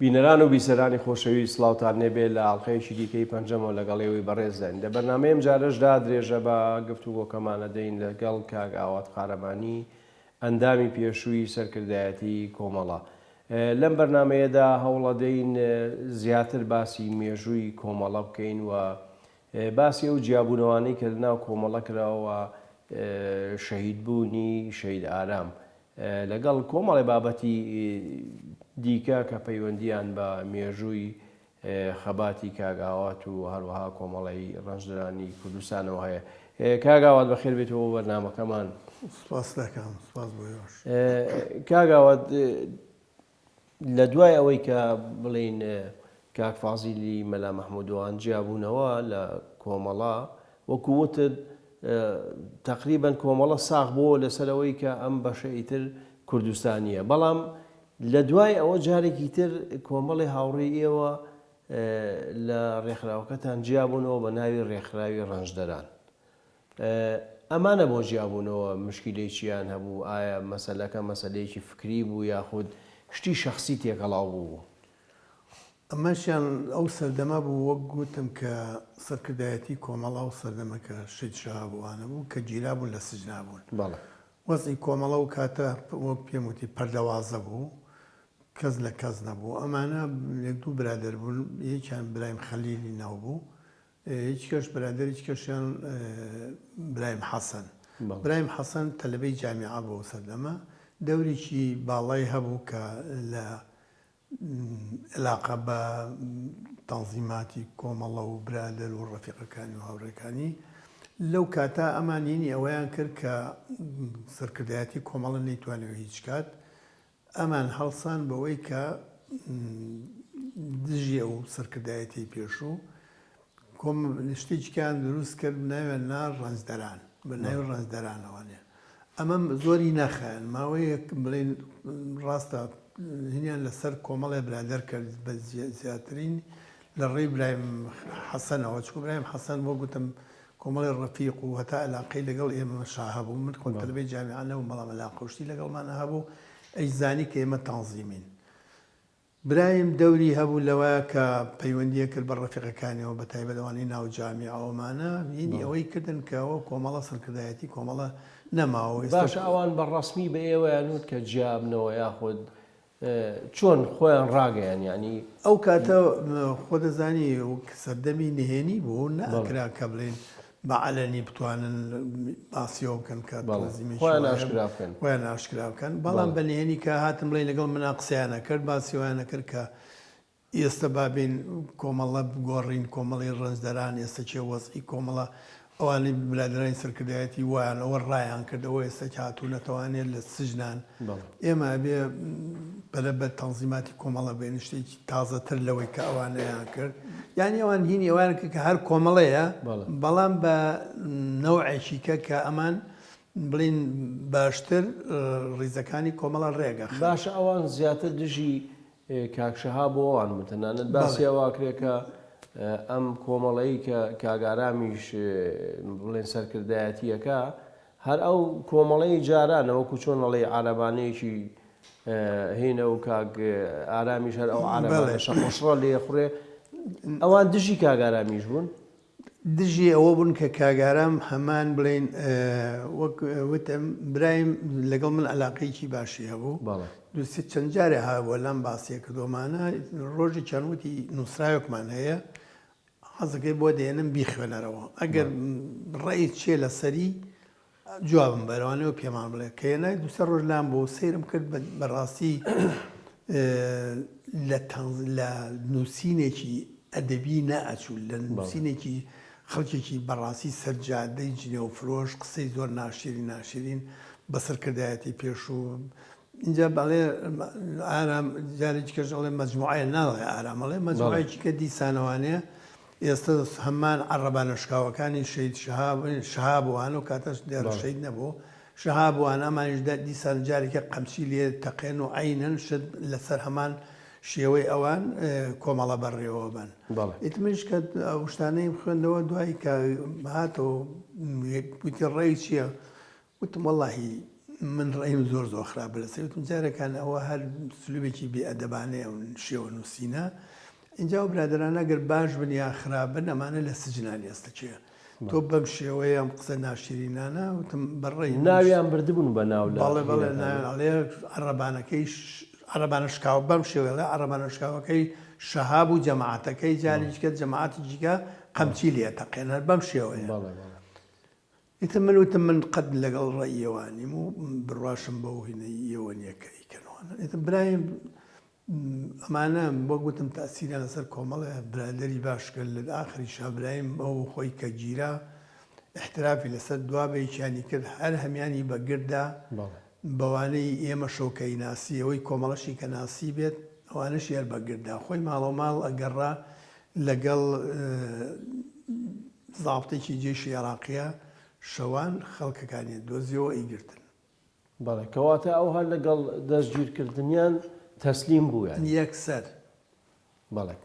بینەران و بیسەرانی خۆشەویست سڵاوتان لێبێ لە ئاڵقەیەکی دیکەی پەنجەمەوە لەگەڵ ئێوەی بەڕێزداین لە بەرنامەی ئەمجارەشدا درێژە بە گفتوگۆکەمان ئەدەین لەگەڵ کاک ئاوات قارەمانی ئەندامی پێشووی سەرکردایەتی کۆمەڵە لەم بەرنامەیەدا هەوڵەدەین زیاتر باسی مێژووی کۆمەڵە بکەین و باسی ئەو جیابوونەوانەی کە لەناو کۆمەڵە کراوە شەهیدبوونی شەهید ئارام لەگەڵ کۆمەڵێ بابەتی دیکە کە پەیوەندییان بە مێژووی خەباتی کاک ئاوات و هەروەها کۆمەڵەی ڕەنجدەرانی کوردستانەوە هەیە. کاک ئاوات بەخێر بێیتەوە بۆ بەرنامەکەمان. سپاس دەکەم، سپاس بۆ ئێوەش. کاک ئاوات لە دوای ئەوەی کە بڵێین کاک فازیلی مەلا مەحموودوان جیابوونەوە لە کۆمەڵە، وەکوو وتت تەقریبەن کۆمەڵە ساغ بۆوە لەسەر ئەوەی کە ئەم بەشە ئیتر کوردستانییە، بەڵام لە دوای ئەوە جارێکی تر کۆمەڵی هاوڕێی ئێوە لە ڕێکخراوەکەتان جیابوونەوە بە ناوی ڕێکخراوی ڕەنجدەران. ئەمانە بۆ جیابوونەوە مشکیلەی چیان هەبوو؟ ئایا مەسەلەکە مەسەلەیەکی فکری بوو یاخود شتی شەخسی تێکەڵاو بووبوو؟ ئەمەشیان ئەو سەردەمە بوو وەک گوتم کە سەرکردایەتی کۆمەڵە ئەو سەردەمە کە شەهید شەهاب و ئەوانە بوو کە گیرابوون لە سجنا بوون. بەڵێ. وەزعی کۆمەڵە ئەو کاتە وەک پێم وتی پەردەوازە بوو کەس لە کەس نەبوو ئەمانە یەک دوو برادەر بوون یەکیان برایم خەلیلی ناو بوو یەکیکەش برادەرێکی کەشیان برایم حەسەن. برایم حەسەن تەلەبەی جامیعە بوو ئەو سەردەمە، دەورێکی باڵای هەبوو کە لە ئیلاقە بە تەنزیماتی کۆمەڵە و برادەر و ڕەفیقەکانی و هاوڕێکانی. لەو کاتە ئەمان هینی ئەوەیان کرد کە سەرکردایەتی کۆمەڵە نەیتوانیوە هیچ کات ئەمان هەڵسان بەوەی کە دژی ئەو سەرکردایەتیەی پێشوو کۆم شتێکیان دروست کرد ناویان نا ڕەنجدەران بە ناوی ڕەنجدەرانەوە نێ ئەمە زۆری نەخایەن ماوەیەک بڵێن ڕاستە هینیان لەسەر کۆمەڵێ برادەر کرد بە زیاترین لە ڕێی برایم حەسەنەوە چونکە برایم حەسەن وەک گوتم کۆمەڵێ ڕەفیق و هەتا ئەلاقەی لەگەڵ ئێمە شا هەبوو، من خۆم تەلەبەی جامیعە نەبووم بەڵام ئەلاقە و شتی لەگەڵمانا هەبوو، ئەیزانی کە ئێمە تەنزیمین. برایم دەوری هەبوو لەوە کە پەیوەندی ئەکرد بە ڕەفیقەکانیەوە بە تایبەت ئەوانەی ناو جامیعە و ئەمانە، هینی ئەوەی کردن کە ئەوە کۆمەڵە سەرکردایەتی کۆمەڵە نەماوە و ئێستا باشە ئەوان بە ڕەسمی بە ئێوەیان وت کە جیابنەوە یاخود چۆن خۆیان ڕاگەیان یانی؟ ئەو کاتە خۆ دەزانی وەک سەردەمی نهێنی بوو نەئەکرا کە بڵێین بە عەلەنی بتوانن باسی ئەوە بکەن کە تەنزیمێکی خۆیان ئاشکرا بکەن خۆیان ئاشکرا بکەن بەڵام بە نهێنی کە هاتن بڵێین لەگەڵ منا قسەیان ئەکرد باسی ئەوەیان ئەکرد کە ئێستە با بێین کۆمەڵە بگۆڕین، کۆمەڵی ڕەنجدەران ئێستە کێ وەزعی کۆمەڵە ئەوانەی برادەرانی سەرکردایەتی وایان ئەوە ڕایان کرد ئەوە ئێستە کە هاتوونەتەوانێ لە سجنان ئێمە ئەبێ پەرە بە تەنزیماتی کۆمەڵە بێن شتێکی تازەتر لەوەی کە ئەوانەیان کرد یانی ئەوان هینی ئەوان کرد کە هەر کۆمەڵەیە بەڵام بە نەوعێکی کە کە ئەمان بڵین باشتر ڕیزەکانی کۆمەڵە ڕێگە باشە ئەوان زیاتر دژی کاک شەهاب بۆ ئەوان بوون تەنانەت باسی ئەوە ئەکرێ کە ئەم کۆمەڵەی کە کاک ئارامیش بڵێن سەرکردایەتیەکە هەر ئەو کۆمەڵەی جارانە وەکو چۆن ئەڵێی عارەبانەیەکی هینە و کاک ئارامیش هەر ئەو عارەبانە شەقۆشڕە لێخورێ ئەوان دژی کاک ئارامیش بوون دژی ئەوە بوون کە کاک ئارام هەمان بڵێین وەک وتم برایم لەگەڵ من عەلاقەیەکی باشی هەبوو دوو سێ چەند جارێ هابووە لام باسی کردوومانە ڕۆژێکیان وتی نووسراوێکمان هەیە حەزەکەی بۆ دێنم بیخوێنەرەوە ئەگەر ڕێی چێ لەسەری جوابم بەرەوانەوە پێمان بڵێ کە هێنای دوسێ ڕۆژ لام بۆ سەیرم کرد بەڕاستی لە لە نووسینێکی ئەدەبی نەئەچوو لە نووسینێکی خەڵکێکی بەڕاستی سەرجادەی جنێو فرۆش قسەی زۆر ناشرین ناشرین بە سەرکردایەتی پێشوو اینجا بەڵێ ئارام جارێکی کەش ئەڵێ مەجموعەیە ناڵێ ئارام ئەڵێ مەجموعەیەکی کە دیسانەوانەیە ئێستا هەمان عەڕەبانە شکاوەکانی شەهید شەهاب شەهاب و ئەو کاتەش دیارە شەهید نەبوو شەهاب و ئەمانیش دیسان جارێکە قەمچی لێ تەقێن و عەینەن شت لەسەر هەمان شێوەی ئەوان کۆمەڵە بەڕێوە بەن ئیتر منیش کە ئەو شتانەیم خوێندەوە دوای کە هاتەوە وتی ڕێی چییە وتم وەڵاهی. من ڕەئیم زۆر زۆر خراپە لەسەری وتم جارێکان ئەوە هەر سلوبێکی بێ ئەدەبانەیە ئەو شێوە نووسینە ئینجا ئەو برادەرانە گەر باش بن یا خراپ بن ئەمانە لە سجنان ئێستا کێ تۆ بەم شێوەیە ئەم قسە ناشرینانە وتم بە ڕەئی من ناویان بردبوون بە ناو لە بەڵێ بەڵێ هینەکانی. ناویان ئەڵێ عەڕەبانەکەی عەڕەبانە شکاوە بەم شێوەیە ئەڵێ عەڕەبانە شکاوەکەی شەهاب و جەماعەتەکەی جارێکیکە جەماعەتی دیکە قەمچی لێ ئەتەقێن هەر بەم شێوەیە. بەڵێ بەڵێ. ئیتر من وتم من قەت لەگەڵ ڕەئی ئێوە نیم و بڕواشم بەو هینەی ئێوە نییە کە ئەیکەن وانە. ئیتر برایم ئەمانە وەک وتم تەئسیریان لەسەر کۆمەڵێ برادەری باش کرد لە ئاخریشا برایم ئەو خۆی کە گیرا ئیحترافی لەسەر دوا بەیکیانی کرد هەر هەمیانی بە گردا بەوانەی ئێمەشەو کە ئیناسی ئەوەی کۆمەڵەشی کە ناسی بێت ئەوانەشی هەر بە گردا خۆی ماڵەو ماڵ ئەگەڕا لەگەڵ زابتێکی جەیشی عێراقیە شەوان خەڵکەکانی دۆزیەوە ئەیگرتن. بەڵێ کەواتە ئەو هەر لەگەڵ دەستگیرکردنیان تەسلیم بوو یانی. یەکسەر. بەڵێ.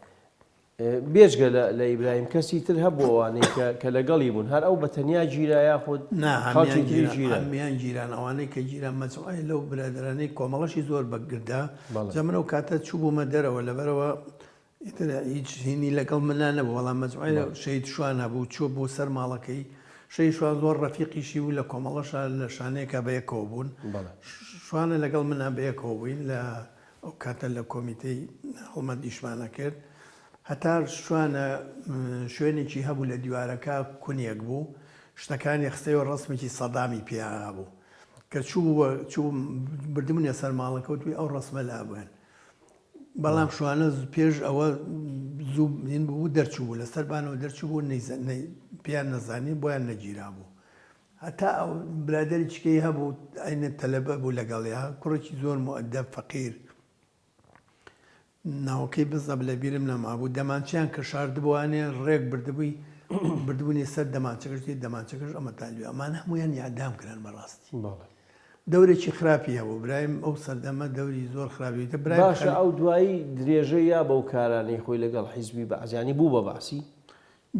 بێجگە لە لە ئیبراهیم کەسی تر هەبوو ئەوانەی کە کە لەگەڵی بوون هەر ئەو بە تەنیا گیرا یاخود نا خەڵکی هەمیان تریش گیران گیران؟ هەمیان گیران ئەوانەی کە گیران مەجموعەی لەو برادەرانەی کۆمەڵەشی زۆر بە گردا بەڵێ. جا من ئەو کاتە چووبوومە دەرەوە لەبەرئەوە ئیتر هیچ هینی لەگەڵ منا نەبوو بەڵام مەجموعەی شەهید شوان هەبوو چووە بۆ سەر ماڵەکەی شەهید شوان زۆر ڕەفیقیشی بوو لە کۆمەڵەشا لە شانەیەکا بەیەکەوە بوون شوانە لەگەڵ منا بەیەکەوە بووین لە ئەو کاتە لە کۆمیتەی هەڵمەت ئیشمان ئەکرد هەتا شوانە شوێنێکی هەبوو لە دیوارەکە کونێک بوو شتەکانی خستەوە ڕەسمێکی سەدامی پێ هەبوو کە چوو چوو بردبوونیە سەر ماڵەکە وتوی ئەو ڕەسمە لابوێن بەڵام شوانە پێش ئەوە زوو هین ببوو دەرچوو لە سەربانەوە دەرچوو بوو پێیان نەزانی بۆیان نەگیرابوو هەتا ئەو برادەری چکەی هەبوو ئەینە تەلەبە بوو لەگەڵیا کوڕێکی زۆر موئەدەب فەقیر ناوەکەی بزەب لە بیرم نەمابوو دەمانچەیان کە شاردبووانێ ڕێک بردبووی بردبوونی سەر دەمانچەکەش دەمانچەکەش ئەمە تالوێ ئەمانە هەموویان یادام کران بەڕاستی دەورێکی خراپی هەبوو برایم ئەو سەردەمە دەوری زۆر خراپی تە برایم باشە ئەو دوایی درێژەی یا بەو کارانەی خۆی لەگەڵ حیزبی بەعس یانی بوو بە بەعسی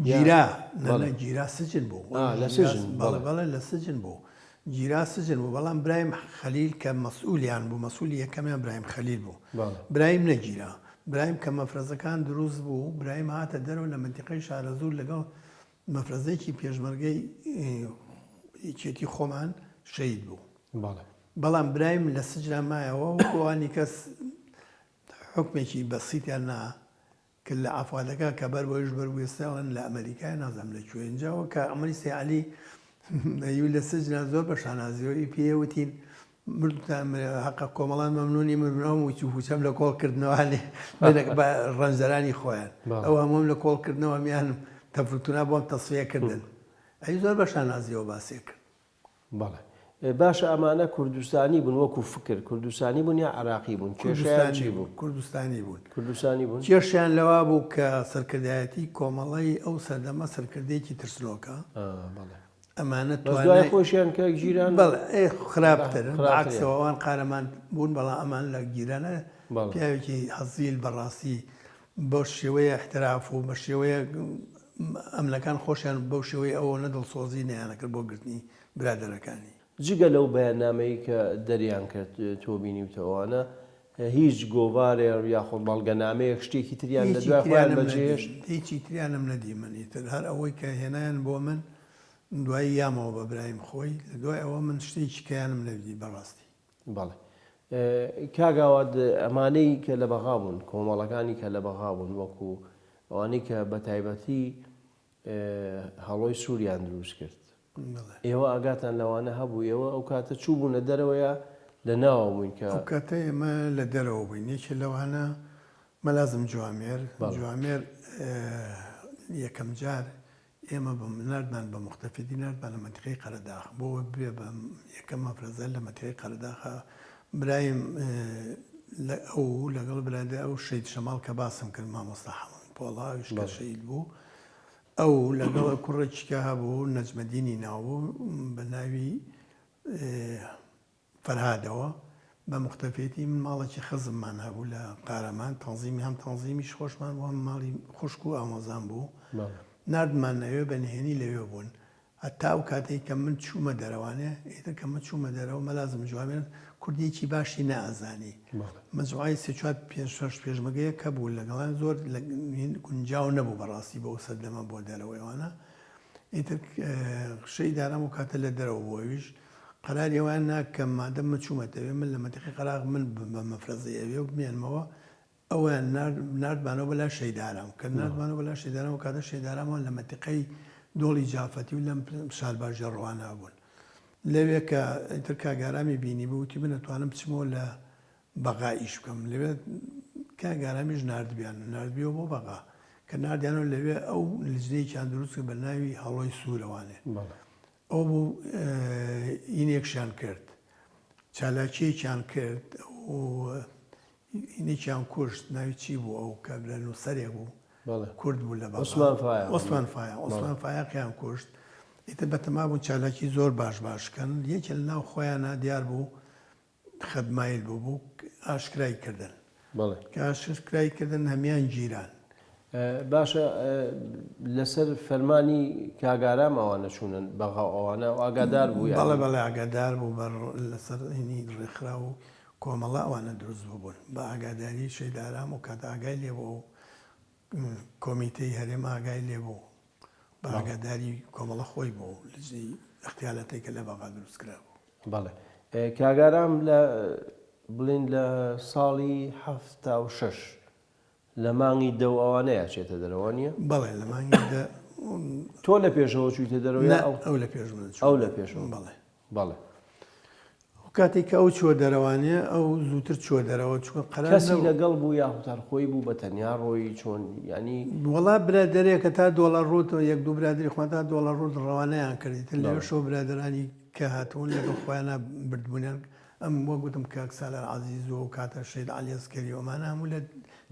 گیرا نە گیرا سجن بوو لە سجن بەڵێ بەڵێ لە سجن بوو گیرا سجن بوو بەڵام برایم خەلیل کە مەسئولیان بوو مەسئولی یەکەمیان برایم خەلیل بوو برایم نەگیرا برایم کە مەفرەزەکان دروست بوو برایم هاتە دەرەوە لە منتیقەی شارەزوور لەگەڵ مەفرەزەیەکی پێشمەرگەی یەکێتی خۆمان شەهید بوو. بەڵێ. بەڵام برایم لە سجنا مایەوە وەکو ئەوانی کەس حوکمێکی بەسیتیان نا کرد لە عەفوادەکە کە بەر بۆیش بەر بوو ئێستا ئەڵێن لە ئەمەریکایە نازانم لە کوێ ئینجا وەک کاک عومەری سەی عەلی ئەیوو لە سجنا زۆر بە شانازیەوە ئی پێ وتین مردتان هەقە کۆمەڵان مەمنونی من بن ئەو وچ وچەم لە کۆڵ کردنەوە لێ بە ڕەنجدەرانی خۆیان ئەو هەمووم لە کۆڵ کردنەوە میان تەفرتونا بۆم تەسفیە کردن ئەی زۆر بە شانازیەوە باسێ کرد. بەڵێ باشە ئەمانە کوردستانی بوون وەکو فکر کوردستانی بوون یا عراقی بوون کێشەیان چی بوو؟ کوردستانی بوون. کوردستانی بوون؟ کێشەیان لەوە بوو کە سەرکردایەتی کۆمەڵەی ئەو سەردەمە سەرکردەیەکی ترسنۆکە. بەڵێ. ئەمانە بەس دوای خۆشیان کە گیران بەڵێ ئێ خراپتر عەکسەوە ئەوان قارەمان بوون بەڵام ئەمان لە گیرانە پیاوێکی هەزیل بەڕاستی بەو شێوەیە احتراف و بە شێوەیە ئەمنەکان خۆشیان بەو شێوەی ئەوە نە دڵسۆزی نەیانەکرد بۆ گرتنی برادەرەکانی. جگە لەو بەیاننامەی کە دەریان کرد تۆ بینیوتە ئەوانە هیچ گۆڤارێ یاخۆ بەڵگەنامەیەک شتێکی تریان لە دوای خۆیان بەجێهێشت؟ هیچی تریانم نەدی من ئیتر هەر ئەوەی کە هێنایان بۆ من دوایی یامەوە بە برایم خۆی لە دوای ئەوە من شتێکی کەیانم نەدی بەڕاستی. بەڵێ کاک ئاوات ئەمانەی کە لە بەغا بوون کۆمەڵەکانی کە لە بەغا بوون وەکو ئەوانەی کە بە تایبەتی هەڵۆی سووریان دروست کرد ئێوە ئاگاتان لەوانە هەبوو ئێوە ئەو کاتە چووبوونە دەرەوە یا لە ناوە بووین کە. ئەو کاتە ئێمە لە دەرەوە بووین یەکێ لەوانە مەلازم جوامێر جوامێر یەکەم جار ئێمە بە ناردمان بە موختەفیدی ناردمان لە مەنتیقەی قەرەداخ بۆ ئەوەی ببێ بە یەکەم مەفرەزە لە مەنتیقەی قەرەداخا برایم لە ئەو لەگەڵ برادەر ئەو شەهید شەماڵ کە باسم کرد مامۆستا حەمەد پۆڵا ئەویش کە شەهید بوو ئەو لەگەڵ کوڕێکی کە هەبوو نەجمەدینی ناو بوو بە ناوی فەرهادەوە بە موختەفێتی من ماڵێکی خزممان هەبوو لە قارەمان تەنزیمی هەم تەنزیمیش خۆشمان بوو هەم ماڵی خوشک و ئامۆزام بوو ناردمان ئەوێ بە نهێنی لەوێ بوون. هەتا ئەو کاتەی کە من چوومە دەرەوانێ، ئیتر کە من چوومە دەرەوە مەلازم جوامێر کوردییەکی باشی نەئەزانی. مەجموعەی سێ چوار پێنج شەش پێشمەرگەیەک هەبوو لەگەڵیان زۆر گونجاو نەبوو بەڕاستی بۆ ئەو سەردەمە بۆ دەرەوەی ئەوانە. ئیتر شەهید ئارام ئەو کاتە لە دەرەوە بوو ئەویش قەراری ئەویان نا کە مادەم من چوومەتە ئەوێ من لە مەنتیقەی قەراغ من بم بە مەفرەزەی ئەوێ و بمێنمەوە ئەویان نارد ناردمانەوە بە لای شەهید ئارام کە ناردمانەوە بە لای شەهید ئارام ئەو کاتە شەهید ئارام ئەوان لە مەنتیقەی دۆڵی جافەتی و لەم شارباژێڕ بوون لەوێ کە ئیتر کاک ئارامی بینیبوو وتی من ئەتوانم بچمەوە لە بەغا ئیش بکەم لەوێ کاک ئارامیش ناردبیان ناردبیەوە بۆ بەغا کە ناردیانەوە لەوێ ئەو لجنەیەکیان دروست کرد بە ناوی هەڵۆی سوورەوانێ ئەو بوو ئینێکشیان کرد چالاکیەکیان کرد و ئینێکیان کوشت ناوی چی بوو ئەو کابرا نووسەرێک بوو کورد بوو لە بەغا عوسمان فایەق عوسمان فایەقیان کوشت ئیتر بەتەما بوون چالاکی زۆر باش باش کەن یەکێ لە ناو خۆیانە دیار بوو خەت مایل بوو بوو ئاشکرای کردن بەڵێ. کە ئاشکرای کردن هەمیان گیران. باشە لەسەر فەرمانی کاک ئارام ئەوانە چوونە بەغا و ئەوانە ئەو ئاگادار بوو یانی؟ بەڵێ بەڵێ ئاگادار بوو بە لەسەر هینی ڕێکخراو و کۆمەڵە ئەوانە دروست ببوون بە ئاگاداری شەهید ئارام ئەو کاتە ئاگای لێ بوو ئەو کۆمیتەی هەرێم ئاگای لێ بوو بە ئاگاداری کۆمەڵە خۆی بوو لجنەی اغتیالاتەی کە لە بەغا دروست کرابوو. بەڵێ کاک ئارام لە بڵێین لە ساڵی 76 لە مانگی دە و ئەوانەیە چێتە دەرەوە وانییە؟ بەڵێ لە مانگی دە. تۆ لە پێشەوە چوویتە دەرەوە یا ئەو؟ ئەو لە پێش من چوو. ئەو لە پێشەوە. بەڵێ. بەڵێ. ئەو کاتێک کە ئەو چووە دەرەوانێ ئەو زووتر چووە دەرەوە چونکە قەرار کەسی لەگەڵ بوو یاخود هەر خۆی بوو بە تەنیا ڕۆیی چۆن یانی؟ وەڵا برادەرێکە تا دۆڵە ڕووت یەک دوو برادەری خۆمان تا دۆڵە ڕووت ڕەوانەیان کرد ئیتر لەوێشەوە برادەرانی کە هاتبوون لەگەڵ خۆیانا بردبوونیان ئەم وەک وتم کاک سالار عەزیز و ئەو کاتە شەهید عەلی ئەسکەری و ئەمانە هەموو لە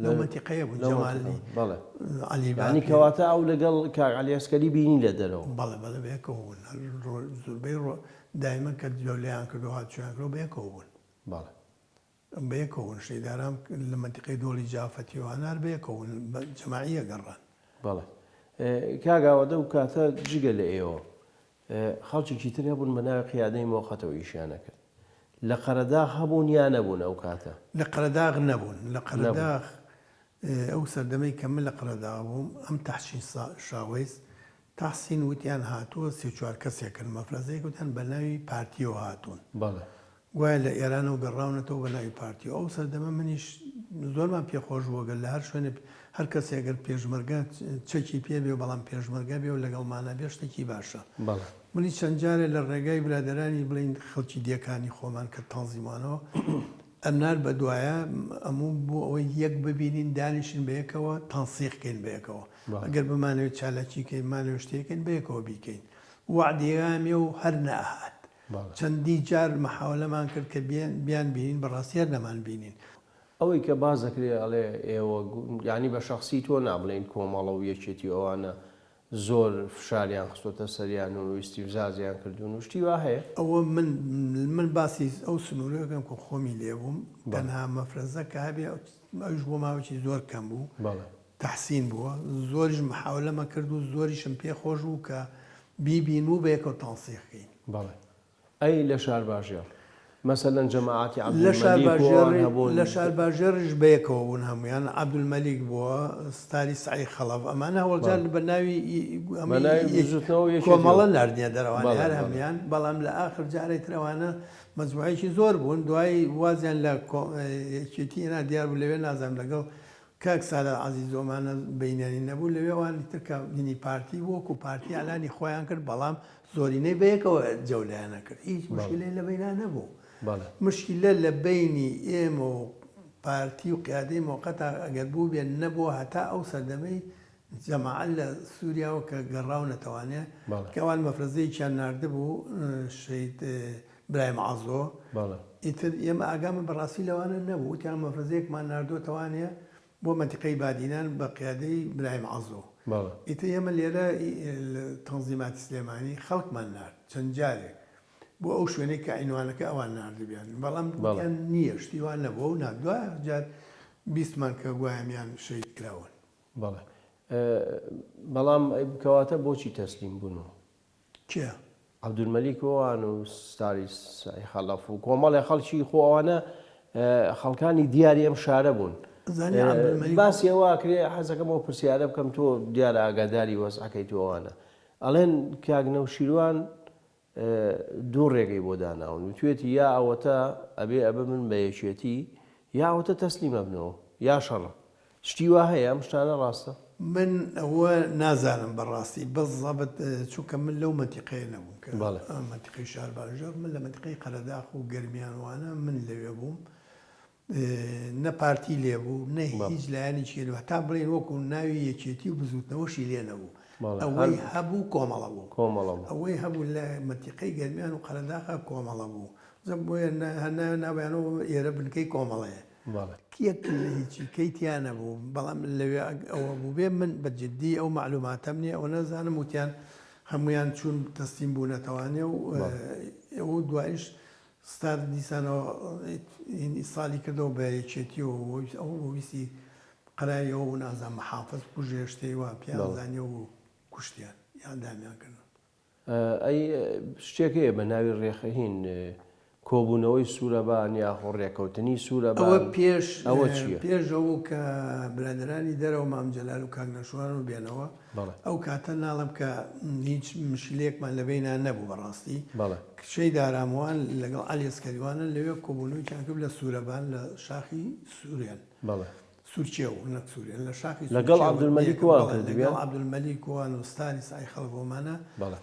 لەو مەنتیقەیە بوون جەمالی بەڵێ عەلی یانی باپیر کەواتە ئەو لەگەڵ کاک عەلی ئەسکەری بینی لە دەرەوە؟ بەڵێ بەڵێ بەیەکەوە بوون هەر زۆربەی ڕۆ دایمەن کە جەولەیان کرد و هاتوچۆیان کرد بەیەکەوە بوون. بەڵێ. بەیەکەوە بوون شەهید ئارام لە مەنتیقەی دۆڵی جافەتی و هەنار بەیەکەوە بوون بە جەماعی ئەگەڕان. بەڵێ. کاک ئاوات ئەو کاتە جگە لە ئێوە خەڵکێکی تر هەبوون بە ناوی قیادەی مۆقەتەوە ئیشیان ئەکرد. لە قەرەداغ هەبوون یا نەبوون ئەو کاتە؟ لە قەرەداغ نەبوون. لە قەرەداغ ئەو سەردەمەی کە من لە قەرەداغ بووم ئەم تەحسین شاوەیس تەحسین وتیان هاتووە سێ چوار کەسێکن مەفرەزەیەک وتیان بە ناوی پارتیەوە هاتوون. بەڵێ. گوایە لە ئێرانەوە گەڕاونەتەوە بە ناوی پارتیەوە. ئەو سەردەمە منیش زۆرمان پێ خۆش بوو گەر لە هەر شوێنێ هەر کەسێ گەر پێشمەرگە چەکی پێ بێ و بەڵام پێشمەرگە بێ و لەگەڵمانا بێ شتێکی باشە. بەڵێ. منیش چەند جارێ لە ڕێگای برادەرانی بڵێین خەڵکی دێکانی خۆمان کە تەنزیمانەوە ئەمنارد بە دوایە ئەموو بۆ ئەوەی یەک ببینین دانیشین بەیەکەوە تەنسیق کەین بەیەکەوە. ئەگەر بمانەوێت چالاکی کەین بمانەوێت شتێک کەین بەیەکەوە بیکەین. وەعدیان و هەر نەئەهات. چەندی جار مەحاوەلەمان کرد کە بیان بینین بەڕاستی هەر نەمان بینین. ئەوەی کە باس دەکرێ ئەڵێ ئێوە یانی بە شەخسی تۆ نا بڵێین کۆمەڵە و یەکێتی و ئەوانە زۆر فشاریان خستۆتە سەریان و ئیستیفزازیان کردوون و شتی وا هەیە؟ ئەوە من من باسی ئەو سنوورە ئەکەم کە خۆمی لێ بووم تەنها مەفرەزە کە هەبێ ئەویش بۆ ماوەیەکی زۆر کەم بوو. تەحسین بووە زۆریش محاولەمە کرد و زۆریشم پێ خۆش بوو کە بیبینم و بەیەکەوە تەنسیق کەین. بەڵێ. ئەی لە شارباژێڕ؟ مەسەلەن جەماعەتی عەبدولمەلیک و ئەوان هەبوون؟ لە شارباژێڕیش بەیەکەوە بوون هەموویان، عەبدولمەلیک بووە، ستاری سەعی خەڵەف، ئەمانە هەوەڵجار بە ناوی بە ناوی بزووتنەوە و یەکێتیەوە. کۆمەڵە ناردنیە دەرەوانێ هەر هەموویان، بەڵام لە ئاخر جارێ تر ئەوانە مەجموعەیەکی زۆر بوون، دوایی وازیان لە یەکێتی هێنا دیار بوو لەوێ نازانم لەگەڵ کاک سالار عەزیز ئەمانە بەینیانی نەبوو لەوێ ئەوانی تر کە هینی پارتی بوو وەکو پارتی ئیعلانی خۆیان کرد بەڵام زۆرینەی بەیەکەوە جەولەیان ئەکرد هیچ مشکلەی لە بەینا نەبوو مشکلە لە بەینی ئێمە و پارتی و قیادەی مۆقەتا ئەگەر بووبێ نەبووە هەتا ئەو سەردەمەی جەماعە لە سوریاوە کە گەڕاونەتەوانێ کە ئەوان مەفرەزەیەکیان ناردبوو شەهید برایم عەزۆ ئیتر ئێمە ئاگامان بەڕاستی لەوانە نەبوو وتیان مەفرەزەیەکمان ناردۆتەوانێ بۆ مەنتیقەی بادینان بە قیادەی برایم عەزۆ ئیتر ئێمە لێرە تەنزیماتی سلێمانی خەڵکمان نارد چەند جارێک بۆ ئەو شوێنەی کە عینوانەکە ئەوان ناردبیان بەڵام وتیان نییە شتی وا نەبووە و نا دواجار بیستمان کە گوایەمیان شەهید کراون. بەڵێ بەڵام کەواتە بۆچی تەسلیم بوون و. کێ؟ عەبدولمەلیک ئەوان و ستاری سەعی خەڵەف و کۆمەڵێ خەڵکی خۆ ئەوانە خەڵکانی دیاری ئەم شارە بوون. زانی عەبدولمەلیک باسی ئەوە ئەکرێ حەزەکەم ئەو پرسیارە بکەم تۆ دیارە ئاگاداری وەزعەکەی تۆ ئەوانە ئەڵێن کاک نەوشیروان دوو ڕێگەی بۆ داناون وتوێتی یا ئەوەتە ئەبێ ئەبە من بە یەکێتی یا ئەوەتە تەسلیم ئەبنەوە یا شەڕە شتی وا هەیە ئەم شتانە ڕاستە؟ من ئەوە نازانم بەڕاستی بزەبت چونکە من لەو مەنتیقەیە نەبووم کە مەنتیقەی شارباژێڕ من لە مەنتیقەی قەرەداخ و گەرمیان وانە من لەوێ بووم نە پارتی لێ بوو نە هیچ لایەنێکی لێ بوو هەتا بڵێین وەکو ناوی یەکێتی و بزووتنەوەشی لێ نەبوو ئەوەی هەبوو کۆمەڵە بوو ئەوەی هەبوو لە مەنتیقەی گەرمیان و قەرەداخە کۆمەڵە بوو بۆیە ناویانەوە ئێرە بنکەی کۆمەڵەیە یەک لە هیچی کەی تیا نەبوو بەڵام لەوێ ئەوە بووبێ من بە جدی ئەو مەعلوماتەم نییە ئەوە نازانم وتیان هەمویان چوون تەسلیم بوونەتەوانێ و ئەو دوایش ستار دیسانەوە ئیسالی کردەوە بە یەکێتی و ئەو ویستی قەراری ئەوە بوو نازانم محافز بکوژێ شتێ وا پیان زانیەوە و کوشتیان یان دامیان کردن. ئەی شتێک هەیە بە ناوی ڕێخهین کۆبوونەوەی سوورەبان یاخۆ ڕێکەوتنی سوورەبان ئەوە پێش ئەوە چییە؟ پێش ئەوە کە برادەرانی دەرەوە مام جەلال و کاک نەشوان و بێنەوە ئەو کاتە ناڵێم کە هیچ مشکلەیەکمان لە بەینا نەبوو بەڕاستی بەڵێ. کچەی داراموان لەگەڵ عەلی ئەسکەریوانە لەوێ کۆبوونەوەیەکیان کرد لە سوورەبان لە شاخی سوورێن. بەڵێ. سوورچێو نەک سوورێن لە شاخی لەگەڵ سوورچێو عەبدولمەلیک یەکەم وان بەڵێ لەگەڵ کردبیان؟ عەبدولمەلیک وان و ستاری سەعی خەڵک ومانە بەڵێ.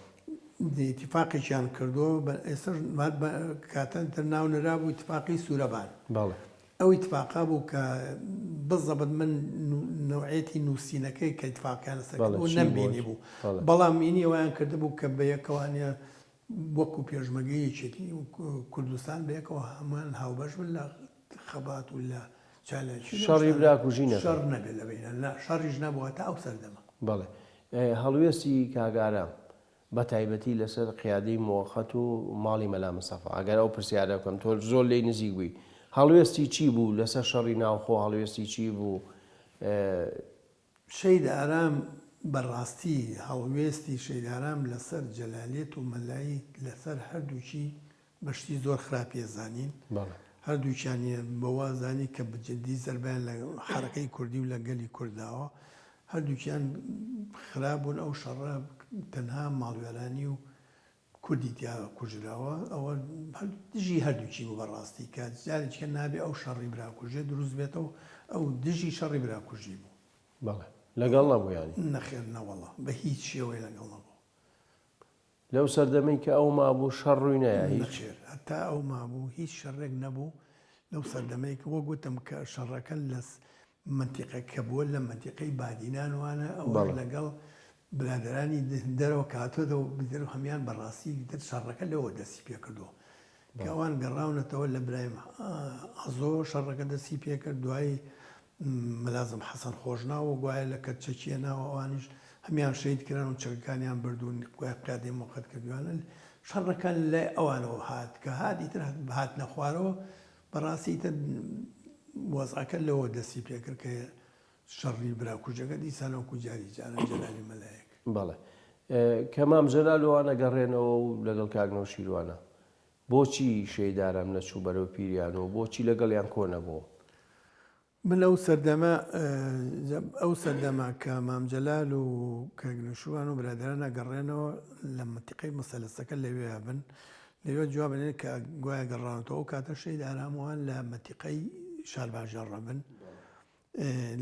ئیتیفاقێکیان کردووە بە ئێستاش بە کاتە تر ناو نرابوو ئیتیفاقی سوورەبان. بەڵێ. ئەو ئیتفاقە بوو کە بزەبت من نەوعیەتی نووسینەکەی کە ئیتفاقیان لەسەر بەڵێ کردبوو چی بوو نەمبینی بوو بەڵێ. بەڵام ئینی وایان کردبوو کە بەیەکەوانە وەکو پێشمەگەی یەکێتی کوردستان بەیەکەوە هەمووان هاوبەش بن لە خەبات و لە چالاکی لەو شەڕی شتانە براکوژی نەکەن. شەڕ نەبێت لە بەینیان نا شەڕیش نەبوو هەتا ئەو سەردەمە. بەڵێ هەڵوێستی کاک ئارام بە تایبەتی لەسەر قیادەی موەقەت و ماڵی مەلا مستەفا ئەگەر ئەو پرسیارە بکەم تۆ زۆر لێی نزیک بووی هەڵوێستی چی بوو لەسەر شەڕی ناوخۆ هەڵوێستی چی بوو؟ شەهید ئارام بە ڕاستی هەڵوێستی شەهید ئارام لەسەر جەلالیەت و مەلایی لەسەر هەردووکی بە شتی زۆر خراپی ئەزانین هەردووکیانی بەوە زانی کە بە جدی زەربەیان لە حەرەکەی کوردی و لە گەلی کورد داوە هەردووکیان خراپ بوون ئەو شەڕە تەنها ماڵوێرانی و کوردی تیا کوژراوە ئەوە دژی هەردووکی بوو بەڕاستی کە جارێکیکە نابێ ئەو شەڕی براکوژیە دروست بێتەوە ئەو دژی شەڕی براکوژی بوو. بەڵێ لەگەڵ نەبوو یانی؟ نەخێر نەوەڵا بە هیچ شێوەیە لەگەڵ نەبوو. لەو سەردەمەی کە ئەو مابوو شەڕ ڕووی نەیا هیچ؟ نەخێر هەتا ئەو مابوو هیچ شەڕێک نەبوو لەو سەردەمەی کە وەک وتم کە شەڕەکە لە مەنتیقە کە بووە لە مەنتیقەی بادینان وانە ئەوەش لەگەڵ برادەرانی دەرەوە کە هاتۆتەوە دەرەوە هەموان بەڕاستی تر شەڕەکە لەوە دەستی پێکردووە کە ئەوان گەڕاونەتەوە لە برایم عەزۆ شەڕەکە دەستی پێکرد دوایی ملازم حەسەن خۆشناو و گوایە لە کە چەکی هێناوە ئەوانیش هەموان شەهید کران و چەکەکانیان بردوون گوایە قیادەی موقت کردویانە شەڕەکە لای ئەوانەوە هات کە هات ئیتر هاتنە خوارەوە بەڕاستی ئیتر وەزعەکە لەوە دەستی پێکرد کە شەڕی براکوژەکە دیسان وەکو جاری جاران جەلالی مەلایەک. بەڵێ کە مام جەلال و ئەوانە گەڕێنەوە و لەگەڵ کاک نەوشیروانە بۆچی شەهید ئارام نەچوو بەرەو پیریان و بۆچی لەگەڵیان کۆ نەبۆوە؟ من ئەو سەردەمە ئەو سەردەمە کە مام جەلال و کاک نەوشیروان و برادەران ئەگەڕێنەوە لە مەنتیقەی موسەلەسەکە لەوێ ئەبن لەوێ جواب ئەنێن کە گوایە گەڕاونەتەوە ئەو کاتە شەهید ئارام وان لە مەنتیقەی شارباژێڕ ئەبن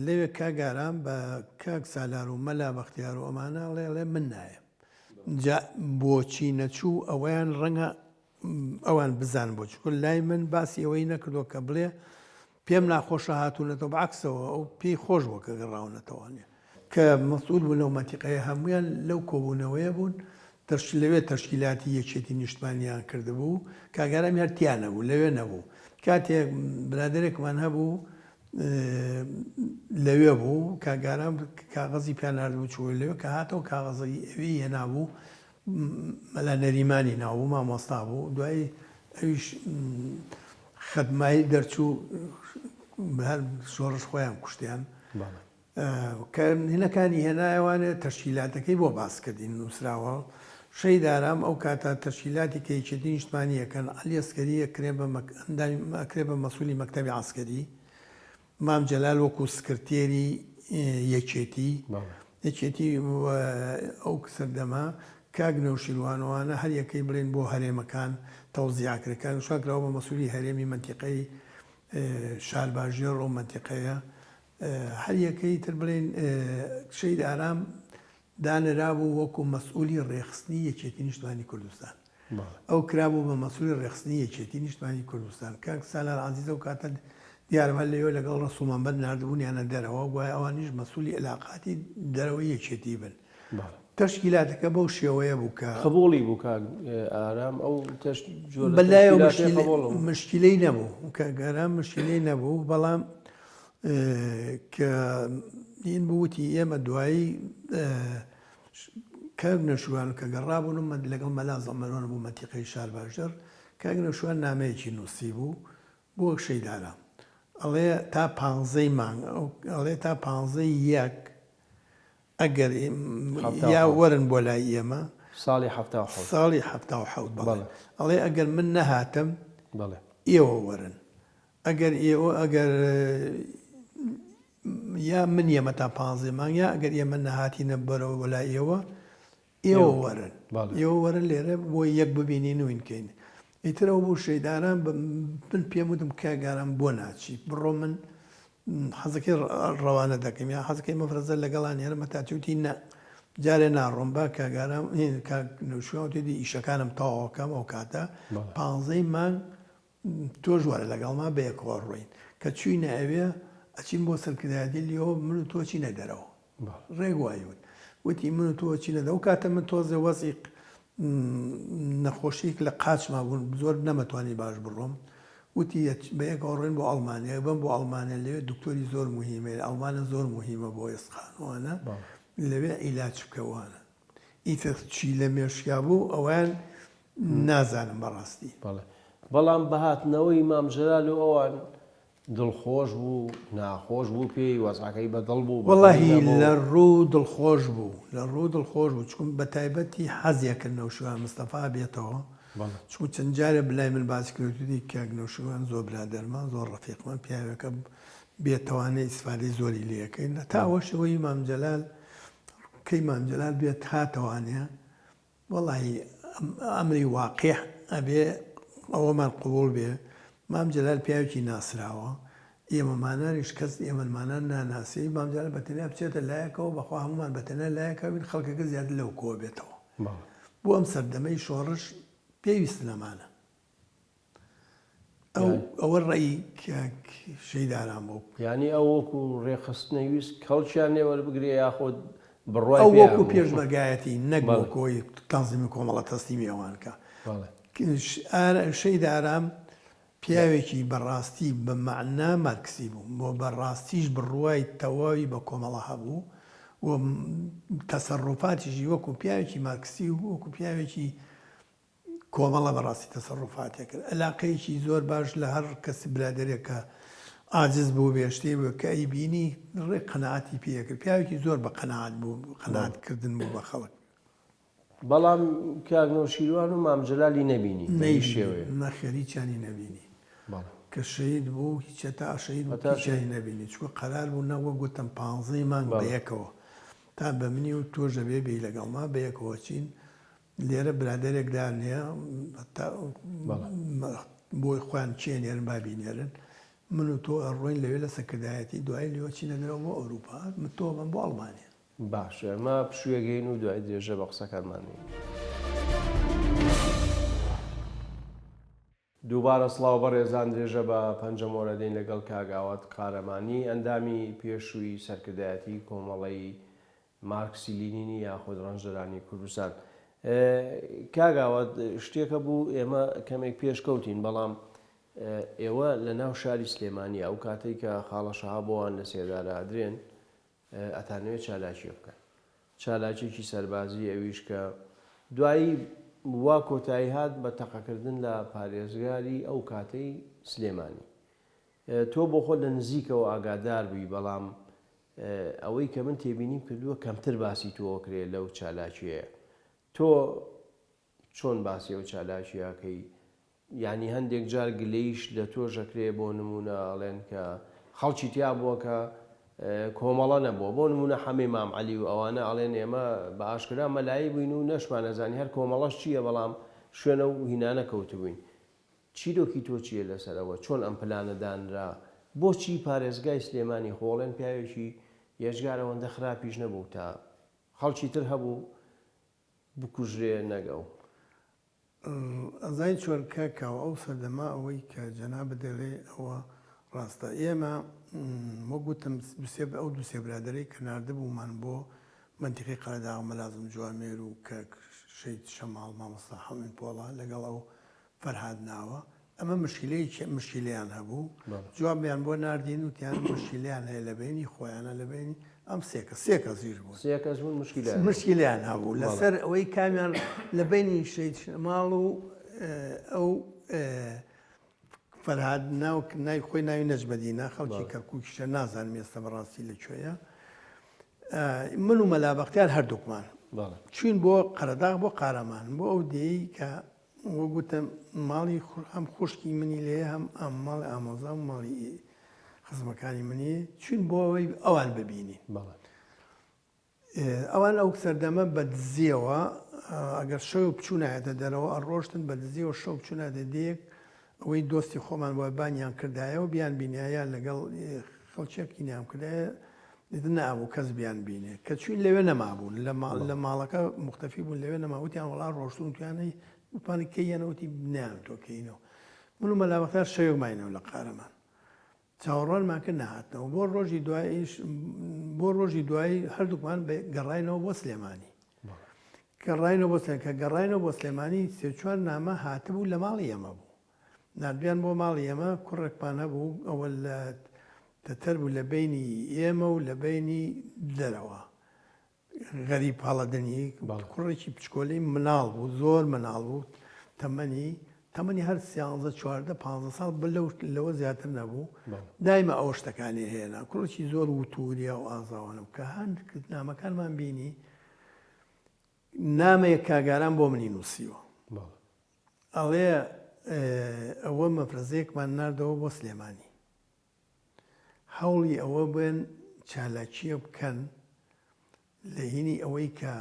لەوێ کاک ئارام بە کاک سالار و مەلا بەختیار و ئەمانە ئەڵێ ئەڵێ من نایەم جا بۆچی نەچوو ئەوەیان ڕەنگە ئەوان بزان بۆ چکە لای من باسی ئەوەی نەکردووە کە بڵێ پێم ناخۆشە هاتوونەتەوە بەعکسەوە ئەو پێی خۆش بووە کە گەڕاونەتەوە نیە کە مەسئول بوون لەو مەنتیقەیە هەموویان لەو کۆبوونەوەیە بوون تەش لەوێ تەشکیلاتی یەکێتی نیشتمانیان کردبوو کاک ئارام هەر تیا نەبوو لەوێ نەبوو کاتێک برادەرێکمان هەبوو لەوێ بوو کاک ئارام کاغەزی پیا ناردبوو چووە لەوێ کە هاتەوە کاغەزی ئەوی هێنابوو مەلا نەریمانی ناوبوو مامۆستا بوو دوایی ئەویش خەتمایی دەرچوو هەر شۆڕش خۆیان کوشتیان کە هینەکانی هێنایەوانێ تەشکیلاتەکەی بۆ باس کردین نووسراوە. شەهید ئارام ئەو کاتە تەشکیلاتی کە یەکێتی نیشتمانی ئەکەن عەلی ئەسکەری ئەکرێ بە ئەندامی ئەکرێ بە مەسولی مەکتەبی عەسکەری مام جەلال وەکو سکرتێری یەکێتی یەکێتی ئەو سەردەمە کاک نەوشیروان وانە هەر یەکەی بڵێن بۆ هەرێمەکان تەوزیع کرد کاک نەوشیروان کراوە بە مەسولی هەرێمی مەنتیقەی شارباژێڕ ئەو مەنتیقەیە هەر یەکەی تر بڵێن شەهید ئارام دانرابوو وەکو مەسئولی ڕێکخستنی یەکێتی نیشتمانی کوردستان. ئەو کرابوو بە مەسئولی ڕێکخستنی یەکێتی نیشتمانی کوردستان. کاک سالار عەزیز ئەو کاتە دیارە هەر لەوێ لەگەڵ ڕەسوڵ مەمەد ناردبوونیانە دەرەوە، گوایە ئەوانیش مەسئولی ئیلاقاتی دەرەوەی یەکێتی بن. تەشکیلاتەکە بەو شێوەیە بوو کە. قبوڵی بوو کاک ئارام ئەو جۆرە بەلایەوە تەشکیلاتەی قبوڵ بوو؟ مشکیلەی نەبوو کاک ئارام مشکیلەی نەبوو، بەڵام کە این بوو وتی ئێمە دوایی کاک نەوشیروان کە گەڕابوون و لەگەڵ مەلا زەمەرۆن بوو مەنتیقەی شارباژێڕ کاک نەوشیروان نامەیەکی نووسی بوو بۆ شەیدارە ئەڵێ تا پانزەی مانگ ئەڵێ تا پانزەی یەک ئەگەر یا وەرن بۆ لای ئێمە ساڵی 77 ساڵی 77 بەڵێ ئەڵێ ئەگەر من نەهاتم بەڵێ ئێوە وەرن ئەگەر ئێوە ئەگەر یا من یەمە تا پانزەی مانگ یا ئەگەر ئێمە نەهاتینە بەرەوە بۆ لای ئێوە ئێوە وەرن ئێوە وەرن لێرە بۆ یەک ببینین و اینکەین ئیتر ئەو بوو شەیداران من پێم وتم کاک ئارام بۆ ناچی بڕۆ من حەزەکەی ڕەوانە دەکەم یا حەزەکەی مەفرەزە لەگەڵان هێرمە تا چوتی نە جارێ ناڕۆم با کاک ئارام کاک نەوشیروان وتی ئیشەکانم تەواوەکەم ئەو کاتە پانزەی مانگ تۆش وەرە لەگەڵما بەیەکەوە ڕۆین. کە چووینە ئەوێ ئەچین بۆ سەرکردایەتی لیۆ من و تۆ چینە دەرەوە. ڕێک وای وت. وتی من و تۆ چینە دەرەوە. ئەو کاتە من تۆزێ وەزعی نەخۆشییەک لە قاچما بوون زۆر نەمەتوانی باش بڕۆم. وتی بەیەکەوە ڕۆین بۆ ئەڵمانیا. بەم بۆ ئەڵمانیا لەوێ دکتۆری زۆر موهیمە. ئەڵمانیا زۆر موهیمە بۆ ئێسقان وانە. لەوێ عیلاج بکە وانە. ئیتر چی لە مێشکیا بوو ئەوەیان نازانم بەڕاستی. بەڵێ بەڵام بە هاتنەوەی مام جەلال و ئەوان دڵخۆش بوو ناخۆش بوو پێی وەزعەکەی بە دڵ بوو بە دڵی وەڵاهی نەبوو؟ لە ڕوو دڵخۆش بوو لە ڕوو دڵخۆش بوو چکم بە تایبەتی حەزی ئەکرد نەوشیروان مستەفا بێتەوە بەڵێ. چکم چەند جارێ بلای من باسی کرد وتوتی کاک نەوشیروان زۆر برادەرمە زۆر ڕەفیقمە پیاوێکە بێتەوانێ ئیسفادەی زۆری لێ ئەکەین هەتا ئەوەش ئەوەی مام جەلال کەی مام جەلال بێت هاتەوانێ وەڵاهی ئەمری واقیع ئەبێ ئەوەمان قبوڵ بێ مام جەلال پیاوێکی ناسراوە ئێمەمانانیش کەس ئێمەمانان ناناسی مام جەلال بە تەنیا بچێتە لایەکەوە بەخوا هەمومان بە تەنیا لایەکە بین خەڵکەکە زیاتر لەو کۆ بێتەوە بۆ ئەم سەردەمەی شۆڕش پێویست نەمانە ئەو ئەوە ڕەئی کاک شەهید ئارام بوو. یانی ئەو وەکو ڕێکخستنەی ویست کەڵکیان لێ وەربگرێ یاخود بڕوای ئەو پێیان وەکو بوو؟ پێشمەرگایەتی نەک بەڵێ. وەکو ئەوەی تەنزیمی کۆمەڵە تەسلیمی ئەوان کا. بەڵێ. شەهید ئارام پیاوێکی بە ڕاستی بە مەعنا مارکسی بوو و بە ڕاستیش بڕوای تەواوی بە کۆمەڵە هەبوو و تەسەروفاتیشی وەکو پیاوێکی مارکسی و وەکو پیاوێکی کۆمەڵە بەڕاستی تەسەروفاتێ کرد ئەلاقەیەکی زۆر باش لە هەر کەس برادەرێک کە عاجز بووبێ شتێ بووێ کە ئەیبینی ڕێک قەناعەتی پێ ئەکرد پیاوێکی زۆر بە قەناعەت بوو قەناعەت کردن بوو بە خەڵک. بەڵام کاک نەوشیروان و مام جەلالی نەبینی بە هیچ نەیبینی شێوەیەک. نەخێر هیچیانی نەبینی بەڵێ. کە شەهید بوو هیچ هەتا شەهید بوو هەتا هیچیانی نەبینی چونکە قەرار بوو نە وەک گوتم پانزەی مانگ بەڵێ. بەیەکەوە تا بە منی و تۆش ئەبێ بێی لەگەڵما بەیەکەوە چین لێرە برادەرێک دانێ بۆی خۆیان کێ نێرن با بینێرن من و تۆ ئەڕۆین لەوێ لە سەرکردایەتی دوایی لێوە چینە دەرەوە بۆ ئەوروپا من تۆ بەم بۆ ئەڵمانیا. باشە ئێمە پشوویەک و دوای درێژە بە قسەکانمان دەین. دووبارە سڵاو بەڕێزان درێژە بە پەنجەمۆرە دەین لەگەڵ کاک ئاوات قارەمانی ئەندامی پێشووی سەرکردایەتی کۆمەڵەی مارکسی لینینی یاخود ڕەنجدەرانی کوردستان. کاک ئاوات شتێک هەبوو ئێمە کەمێک پێشکەوتین بەڵام ئێوە لە ناو شاری سلێمانی ئەو کاتێک کە خاڵە شەهاب بۆوان لە سێدارە ئەدرێن ئەتانەوێت چالاکیە بکەن چالاکیەکی سەربازی ئەویش کە دوایی وا کۆتایی هات بە تەقەکردن لە پارێزگاری ئەو کاتەی سلێمانی تۆ بۆ خۆت لە نزیکەوە ئاگادار بووی بەڵام ئەوەی کە من تێبینیم کردووە کەمتر باسی تۆ ئەکرێ لەو چالاکیەیە تۆ. چۆن باسی ئەو چالاکیە ئەکەی یانی هەندێک جار گلەییش لە تۆش ئەکرێ بۆ نموونە ئەڵێن کە خەڵکی تیا بووە کە کۆمەڵە نەبووە بۆ نموونە حەمەی مام عەلی و ئەوانە ئەڵێن ئێمە بە ئاشکرا مەلایی بووین و نەشمان ئەزانی هەر کۆمەڵەش چییە بەڵام شوێنە و هینانە کەوتبووین چیرۆکی تۆ چییە لەسەر ئەوە چۆن ئەم پلانە دانرا بۆچی پارێزگای سلێمانی خۆ ئەڵێن پیاوێکی یەجگار ئەوەندە خراپیش نەبوو تا خەڵکی تر هەبوو بکوژرێ نەک ئەو. ئەزانی چۆن کاک کاوە ئەو سەردەمە ئەوەی کە جەنابت دەلێ ئەوە ڕاستە ئێمە وەک وتم دوسێ ئەو دوسێ برادەرەی کە ناردبوومان بۆ مەنتیقەی قەرەداغ مەلازم جوامێر و کاک شەهید شەماڵ مامۆستا حەمید پۆڵا لەگەڵ ئەو فەرهاد ناوە ئەمە مشکیلەیەکی مشکیلەیان هەبوو جوابیان بۆ ناردین وتیان مشکیلەیان هەیە لە بەینی خۆیانە لە بەینی ئەم سێ کەس سێ کەسیش بوون سێ کەس بوون مشکیلەیان هەبوو. مشکیلەیان هەبوو لەسەر ئەوەی کامیان لە بەینی شەهید شەماڵ و ئەو فەرهاد ناو ناوی خۆی ناوی نەجمەدینە خەڵکی کەرکووکیشە نازانم ئێستا بەڕاستی لە کوێیە من و مەلا بەختیار هەردووکمان چوین بۆ قەرەداغ بۆ قارەمان بۆ ئەو دێی کە وەک وتم ماڵی هەم خوشکی منی لێیە هەم ئەم ماڵی ئامۆزام و ماڵی خزمەکانی منی چوین بۆ ئەوەی ئەوان ببینین ئەوان ئەو سەردەمە بە دزیەوە ئەگەر شەو بچوونایەتە دەرەوە ئەڕۆشتن بە دزیەوە شەو بچوونایەتە دێیەک ئەوەی دۆستی خۆمان بووە بانیان کردایە و بیان بینایە لەگەڵ خەڵکێک ئینیان کردایە ئیتر نەئەبوو کەس بیان بینێ کە چوین لەوێ نەمابوون لە ماڵ لە ماڵەکە موختەفی بوون لەوێ نەما وتیان وەڵا ڕۆشتوون وتیان ئەی وتمان کەی یەنە وتی نەیان تۆ کەینەوە من و مەلا بەختیار شەوێک ماینەوە لە قارەمان چاوەڕوانمان کرد نەهاتنەوە بۆ ڕۆژی دواییش بۆ ڕۆژی دوایی هەردووکمان گەڕاینەوە بۆ سلێمانی گەڕاینەوە بۆ سلێمانی کە گەڕاینەوە بۆ سلێمانی سێ چوار نامە هاتبوو لە ماڵی ئێمە بوو ناردبیان بۆ ماڵی ئێمە، کوڕێکمان هەبوو ئەوە لە تەتەر بوو لە بەینی ئێمە و لە بەینی دەرەوە، غەریب هەڵەدنی، کوڕێکی بچکۆلەی مناڵ بوو، زۆر مناڵ بوو، تەمەنی تەمەنی هەر سیانزە چواردە پانزە ساڵ بە لەو لەوە زیاتر نەبوو، دایمە ئەوە شتەکانی هێنا، کوڕێکی زۆر وتوریا و ئازاوانە بوو، کە هەند نامەکانمان بینی نامەیەک کاک ئارام بۆ منی نووسیوە. ئەڵێ ئەوە مەفرەزەیەکمان ناردەوە بۆ سلێمانی هەوڵی ئەوە بێن چالاکیە بکەن لە هینی ئەوەی کە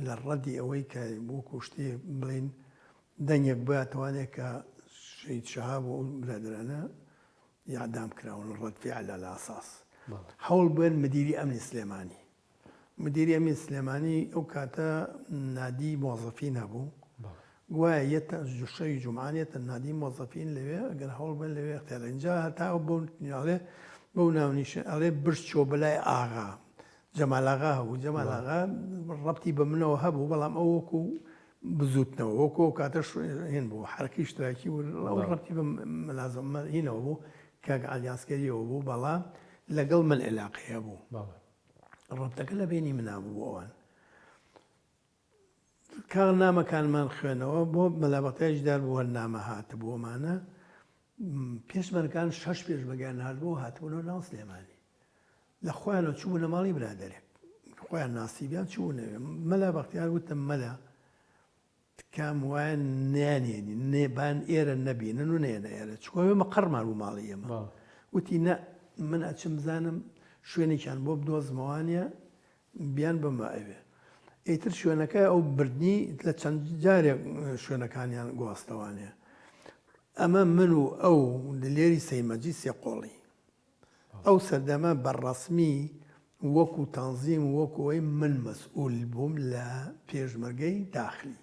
لە ڕەدی ئەوەی کە وەکو شتێ بڵین دەنگێک باتوانێت کە شەهید شەهاب و ئەو برادەرانە یعدام کراون ڕەد فعل على اساس هەوڵ بێن مدیری ئەمنی سلێمانی مدیری ئەمین سلێمانی ئەو کاتە نادی مۆزەفین هەبوو گوایە یەتە شەوی جومعان یەتە نادی مۆزەفین لەوێ ئەگەر هەوڵ بن لەوێ اختیار اینجا هەتا ئەو بەو ئەڵێ بەو ناونیشە ئەڵێ برچۆ بەلای ئاغا جەمال ئاغا هەبوو جەمال ئاغا ڕەبتی بە منەوە هەبوو بەڵام ئەو وەکو بزوتنەوە وەکو ئەو کاتەش هین بوو حەرەکەی اشتراکی بوو ئەو ڕەبتی بە ملازم هینەوە بوو کاک عەلی عەسکەریەوە بوو بەڵام لەگەڵ من علاقەی هەبوو ڕەبتەکە لە بەینی منا بوو بۆ ئەوان. کاغ نامەکانمان خوێنەوە بۆ مەلا بەختیاریش دیار بوو هەر نامە هاتبوو ئەمانە پێشمەرگان شەش پێشمەرگیان ناردبوو هاتبوونەوە ناو سلێمانی لە خۆیانەوە چووبوونە ماڵی برادەرێک خۆیان ناسیبیان چوونەوێ مەلا بەختیار وتم مەلا تکام وایە نەیانهێنین نێ بان ئێرە نەبینن و نەیەنە ئێرە چونکە ئەوێ مەقەڕمان بوو ماڵی ئێمە وتی نە من ئەچم بزانم شوێنێکیان بۆ بدۆزمەوانە بیان بمە ئەوێ ئیتر شوێنەکە ئەو بردنی لە چەند جارێک شوێنەکانیان گواستەوانێ ئەمە من و ئەو دلێری سەیمەجی سێقۆڵی ئەو سەردەمە بە ڕەسمی وەکو تەنزیم و وەکو ئەوەی من مەسئول بووم لە پێشمەرگەی داخلی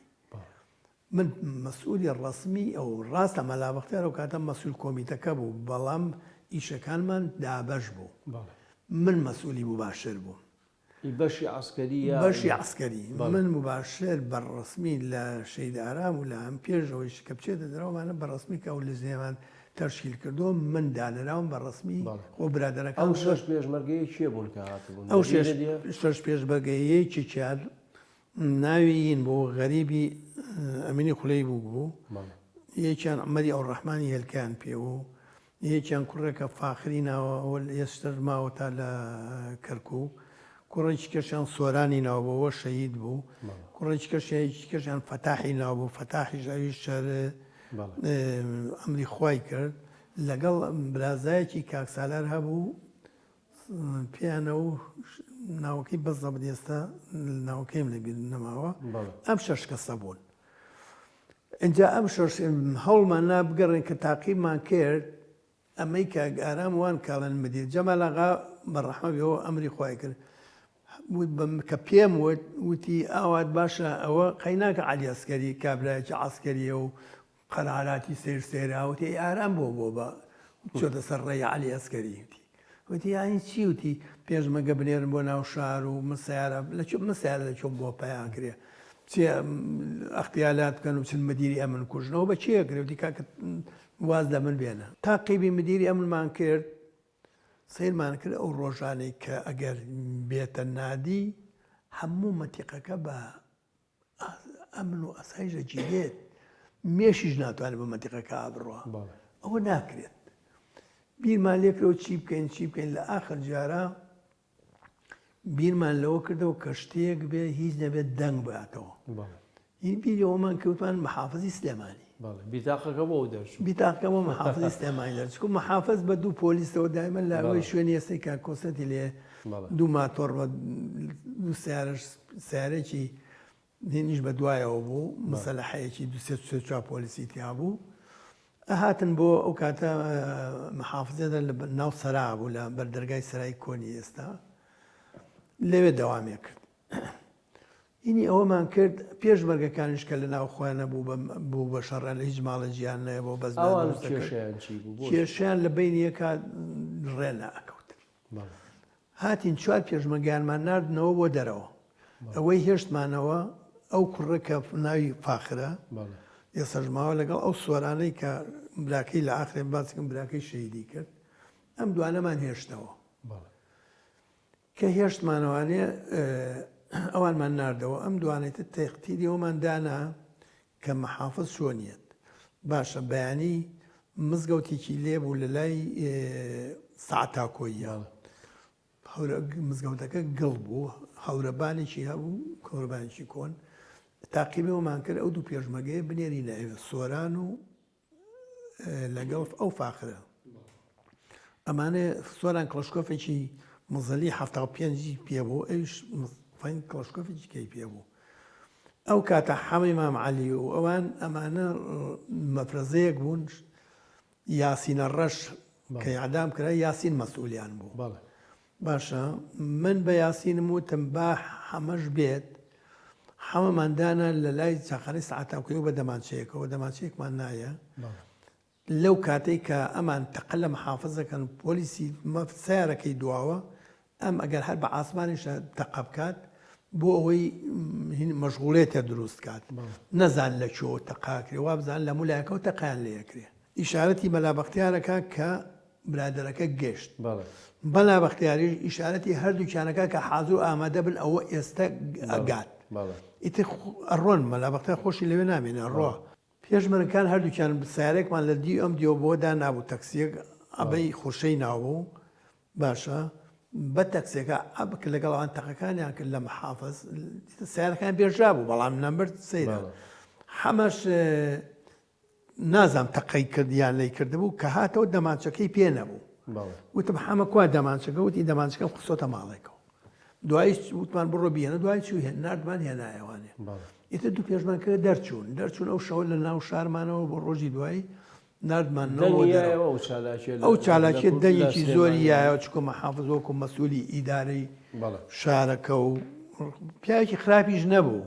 من مەسئولی ڕەسمی ئەو ڕاستە مەلا بەختیار ئەو کاتە مەسئول کۆمیتەکە بوو بەڵام ئیشەکانمان دابەش بوو من مەسئولی موباشر بووم ئی بەشی عەسکەری یا بەشی عەسکەری من موباشر بە ڕەسمی لە شەهید ئارام و لە هەم پێش ئەوەیش کە بچێتە دەرەوەمانە بە ڕەسمی کە ئەو لجنەیەمان تەشکیل کردووە من دانراوم بە ڕەسمی خۆ برادەرەکان ئەو شەش پێشمەرگەیە کێ بوون کە هاتبوون ئەو شەش پێشمەرگەیە یەکێکیان ناوی ین بوو غەریبی ئەمینی خولەی بووک بوو یەکیان عومەری ئەوڕەحمانی هێلکەیان پێ بوو یەکیان کوڕێکە فاخری ناوە ئەوە ئێستەش ماوە تا لە کەرکووک. کوڕێکی کەشیان سۆرانی ناوبەوە شەهید بوو. کوڕێکی کەشیان کەشیان فەتاحی ناوبوو، فەتاحیش ئەویش هەر ئەمری خوای کرد. لەگەڵ برازایەکی کاک سالار هەبوو پێیانە و ناوەکەی بەس زەبت ئێستا ناوەکەیم لەبیر نەماوە. ئەم شەش کەسە بوون. ئینجا ئەم شەش هەوڵمان نا بگەڕێن کە تاقیبمان کرد ئەمەی کاک ئارام وان کاڵێن مدیر جەمال ئاغا بە ڕەحمە بێ ئەوە ئەمری خوای کرد کە پێم وت وتی ئاوات باشە ئەوە قەیناکە عەلی عەسکەری کابرایەکی عەسکەریە و قەراراتی سەیر سەیرە وتی ئەی ئارام بۆ بۆ بە چۆتە سەر ڕێی عەلی عەسکەری وتی وتی یانی چی وتی پێشمەگە بنێرن بۆ ناو شار و من سەیارە لە چۆ من سەیارە لە چۆم بۆ پەیا کرێ چێ ئەختیالات بکەن و بچن مدیری ئەمن کوژنەوە بە کێ کرێ وتی کاکە واز لە من بێنە. تاقیبی مدیری ئەمنمان کرد، سەیرمان کرد ئەو ڕۆژانەی کە ئەگەر بێتە نادی هەموو مەنتیقەکە بە ئەمن و ئاسایش دەگیرێت، مێشیش ناتوانێت بە مەنتیقەکە بڕوا، ئەوە ناکرێت. بیرمان لێکرەوە چی بکەین چی بکەین لە ئاخر جارە بیرمان لەوە کردەوە کە شتێک بێ هیچ نەبێت دەنگ باتەوە هی بیری ئەومان کەوتمان محافزی سلێمانی بیتاقەکە بۆ دەرچوو بیتاقەکە بۆ محافزی سلێمانی دەرچوو محافز بە دوو پۆلیسەوە دایمە لاوەی شوێنی ئێستای کاک کۆسرەتی لێ دوو ماتۆڕ بە دوو سیارەش سیارێکی هینیش بە دوایەوە بوو مسەلەحەیەکی دو سێ سێ چوار پۆلیسی تیا بوو ئەهاتن بۆ ئەو کاتە محافزێ لە ناو سەرا بوو لە بەردەرگای سەرای کۆنی ئێستا لەوێ دەوامێ کرد ئینی ئەوەمان کرد پێشمەرگەکانیش کە لە ناو خۆیان نەبوو بوو بە شەڕە لە هیچ ماڵە جیان نەیە بۆ بەس ئەوان کێشیان چی بوو کێشیان لە بین یەکا ڕێ ناکەوتن هاتین چوار پێشمەرگەیانمان ناردنەوە بۆ دەرەوە. ئەوەی هێشتمانەوە ئەو کوڕە کە ناوی فاخرە ئێسەش ماوە لەگەڵ ئەو سۆرانەی کە براکەی لە ئاخرێ باسکم براکەی شەهیدی کرد ئەم دوانەمان هێشتەوە. کە هێشتمانەوانێ ئەوانمان ناردەوە ئەم دوانەی تر تەختیری ئەومان دانا کە محافز چۆنیەت باشە بەیانی مزگەوتێکی لێ بوو لە لای سەعتاکۆییە هەورە مزگەوتەکە گڵ بوو هەورەبانێکی هەبوو هەورەبانێکی کۆن تاقیبەوەمان کرد ئەو دوو پێشمەگەیە بنێرینە ئەوێ سۆران و لەگەڵ ئەو فاخرە ئەمانە سۆران کڵشکۆفێکی مزەلی 75 پێ بوو ئەویش فین کڵشکۆفێکی کەی پێ بوو ئەو کاتە حەمەی مام عەلی و ئەوان ئەمانە مەفرەزەیەک بوون یاسینە ڕەش کە یادام کرا یاسین مەسئولیان بوو باشە من بە یاسینم وتم با حەمەش بێت حەمەمان دانا لە لای چاخانەی سەعاتاوکەی و بە دەمانچەیەکەوە دەمانچەیەکمان نایە لەو کاتەی کە ئەمان تەقە لە محافز دەکەن پۆلیسی سەیارەکەی دواوە ئەم ئەگەر هەر بە عاسمانیشا تەقە بکات بۆ ئەوەی هین مەشغوڵێتە دروست کات نەزان لە کوێوە تەقاکرێ وابزان لە مولایەکەوە تەقیان لێ ئەکرێ ئیشارەتی مەلا بەختیارەکە کە برادەرەکە گەشت مەلا بەختیاریش ئیشارەتی هەردووکیانەکە کە حازر و ئامادە بن ئەوە ئێستا ئەگات ئیتر ئەڕۆن مەلا بەختیار خۆشی لەوێ نامێنێ ئەڕۆ پێشمەرگەکان هەردووکیان سەیارەیەکمان لە دیو ئەم دیوە بۆ دانابوو تەکسیەک عەبەی خورشەی ناوبوو باشە بە تەکسیەکە عەب کە لەگەڵ ئەوان تەقەکانیان کرد لە محافز سەیارەکان بێژرا بوو بەڵام نەمرد سەیرە حەمەش نازام تەقەی کرد یان نەی کردبوو کە هاتەوە دەمانچەکەی پێ نەبوو وتم حەمە کوا دەمانچەکە وتی دەمانچەکەم خستۆتە ماڵێکەوە دوایی وتمان بڕۆ بیێنە دوای چوو هێن ناردمان هێنایەوانێ ئیتر دوو پێشمەرگە دەرچوون دەرچوون ئەو شەوە لە ناو شارمانەوە بۆ ڕۆژی دوایی ناردمانەوە ئەو چالاکیە دەنگێکی زۆری یایەوە چکۆ مەحافز وەکو مەسوولی ئیدارەی شارەکە و پیاوێکی خراپیش نەبوو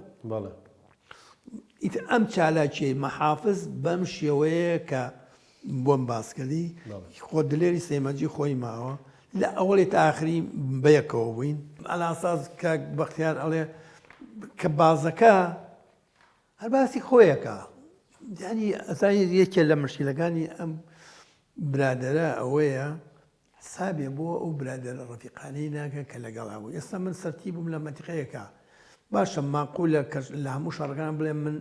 ئیتر ئەم چالاکیەی مەحافز بەم شێوەیە کە بۆم باس کردی خۆ دلێری سەیمەجی خۆی ماوە لە ئەوەڵی تا ئاخری بەیەکەوە بووین ئەلاساس کاک بەختیار ئەڵێ کە بازەکە هەر باسی خۆیەکە ینی ئەزانی یەکێ لە مشکلەکانی ئەم برادەرە ئەوەیە حسابێ بۆ ئەو برادەرە ڕەفیقانەی ناکە کە لەگەڵا بوو ئێستا من سەرتی بووم لە مەنتیقەیەکا باشە ماقولە کە لە هەموو شەڕەکان بڵێم من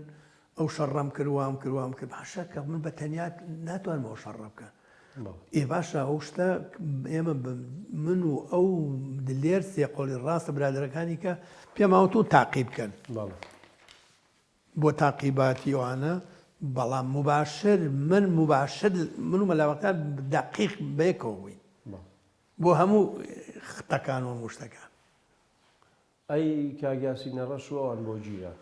ئەو شەڕەم کرد وام کرد وام کرد باشە کە من بە تەنیا ناتوانم ئەو شەڕە بکەم. ئێ باشە ئەو شتە ئێمە من و ئەو دلێر سێقۆڵی ڕاستە برادەرەکانی کە پێماوتون تاقی بکەن بۆ تاقیباتی ئەوانە بەڵام مباشر من مباشر من و مەلاوەکان دقیق بەیەکەوە بووین بۆ هەموو ختەکان و هەموو شتەکان. ئەی کاک یاسینە ڕەش و ئەوان بۆ گیرا؟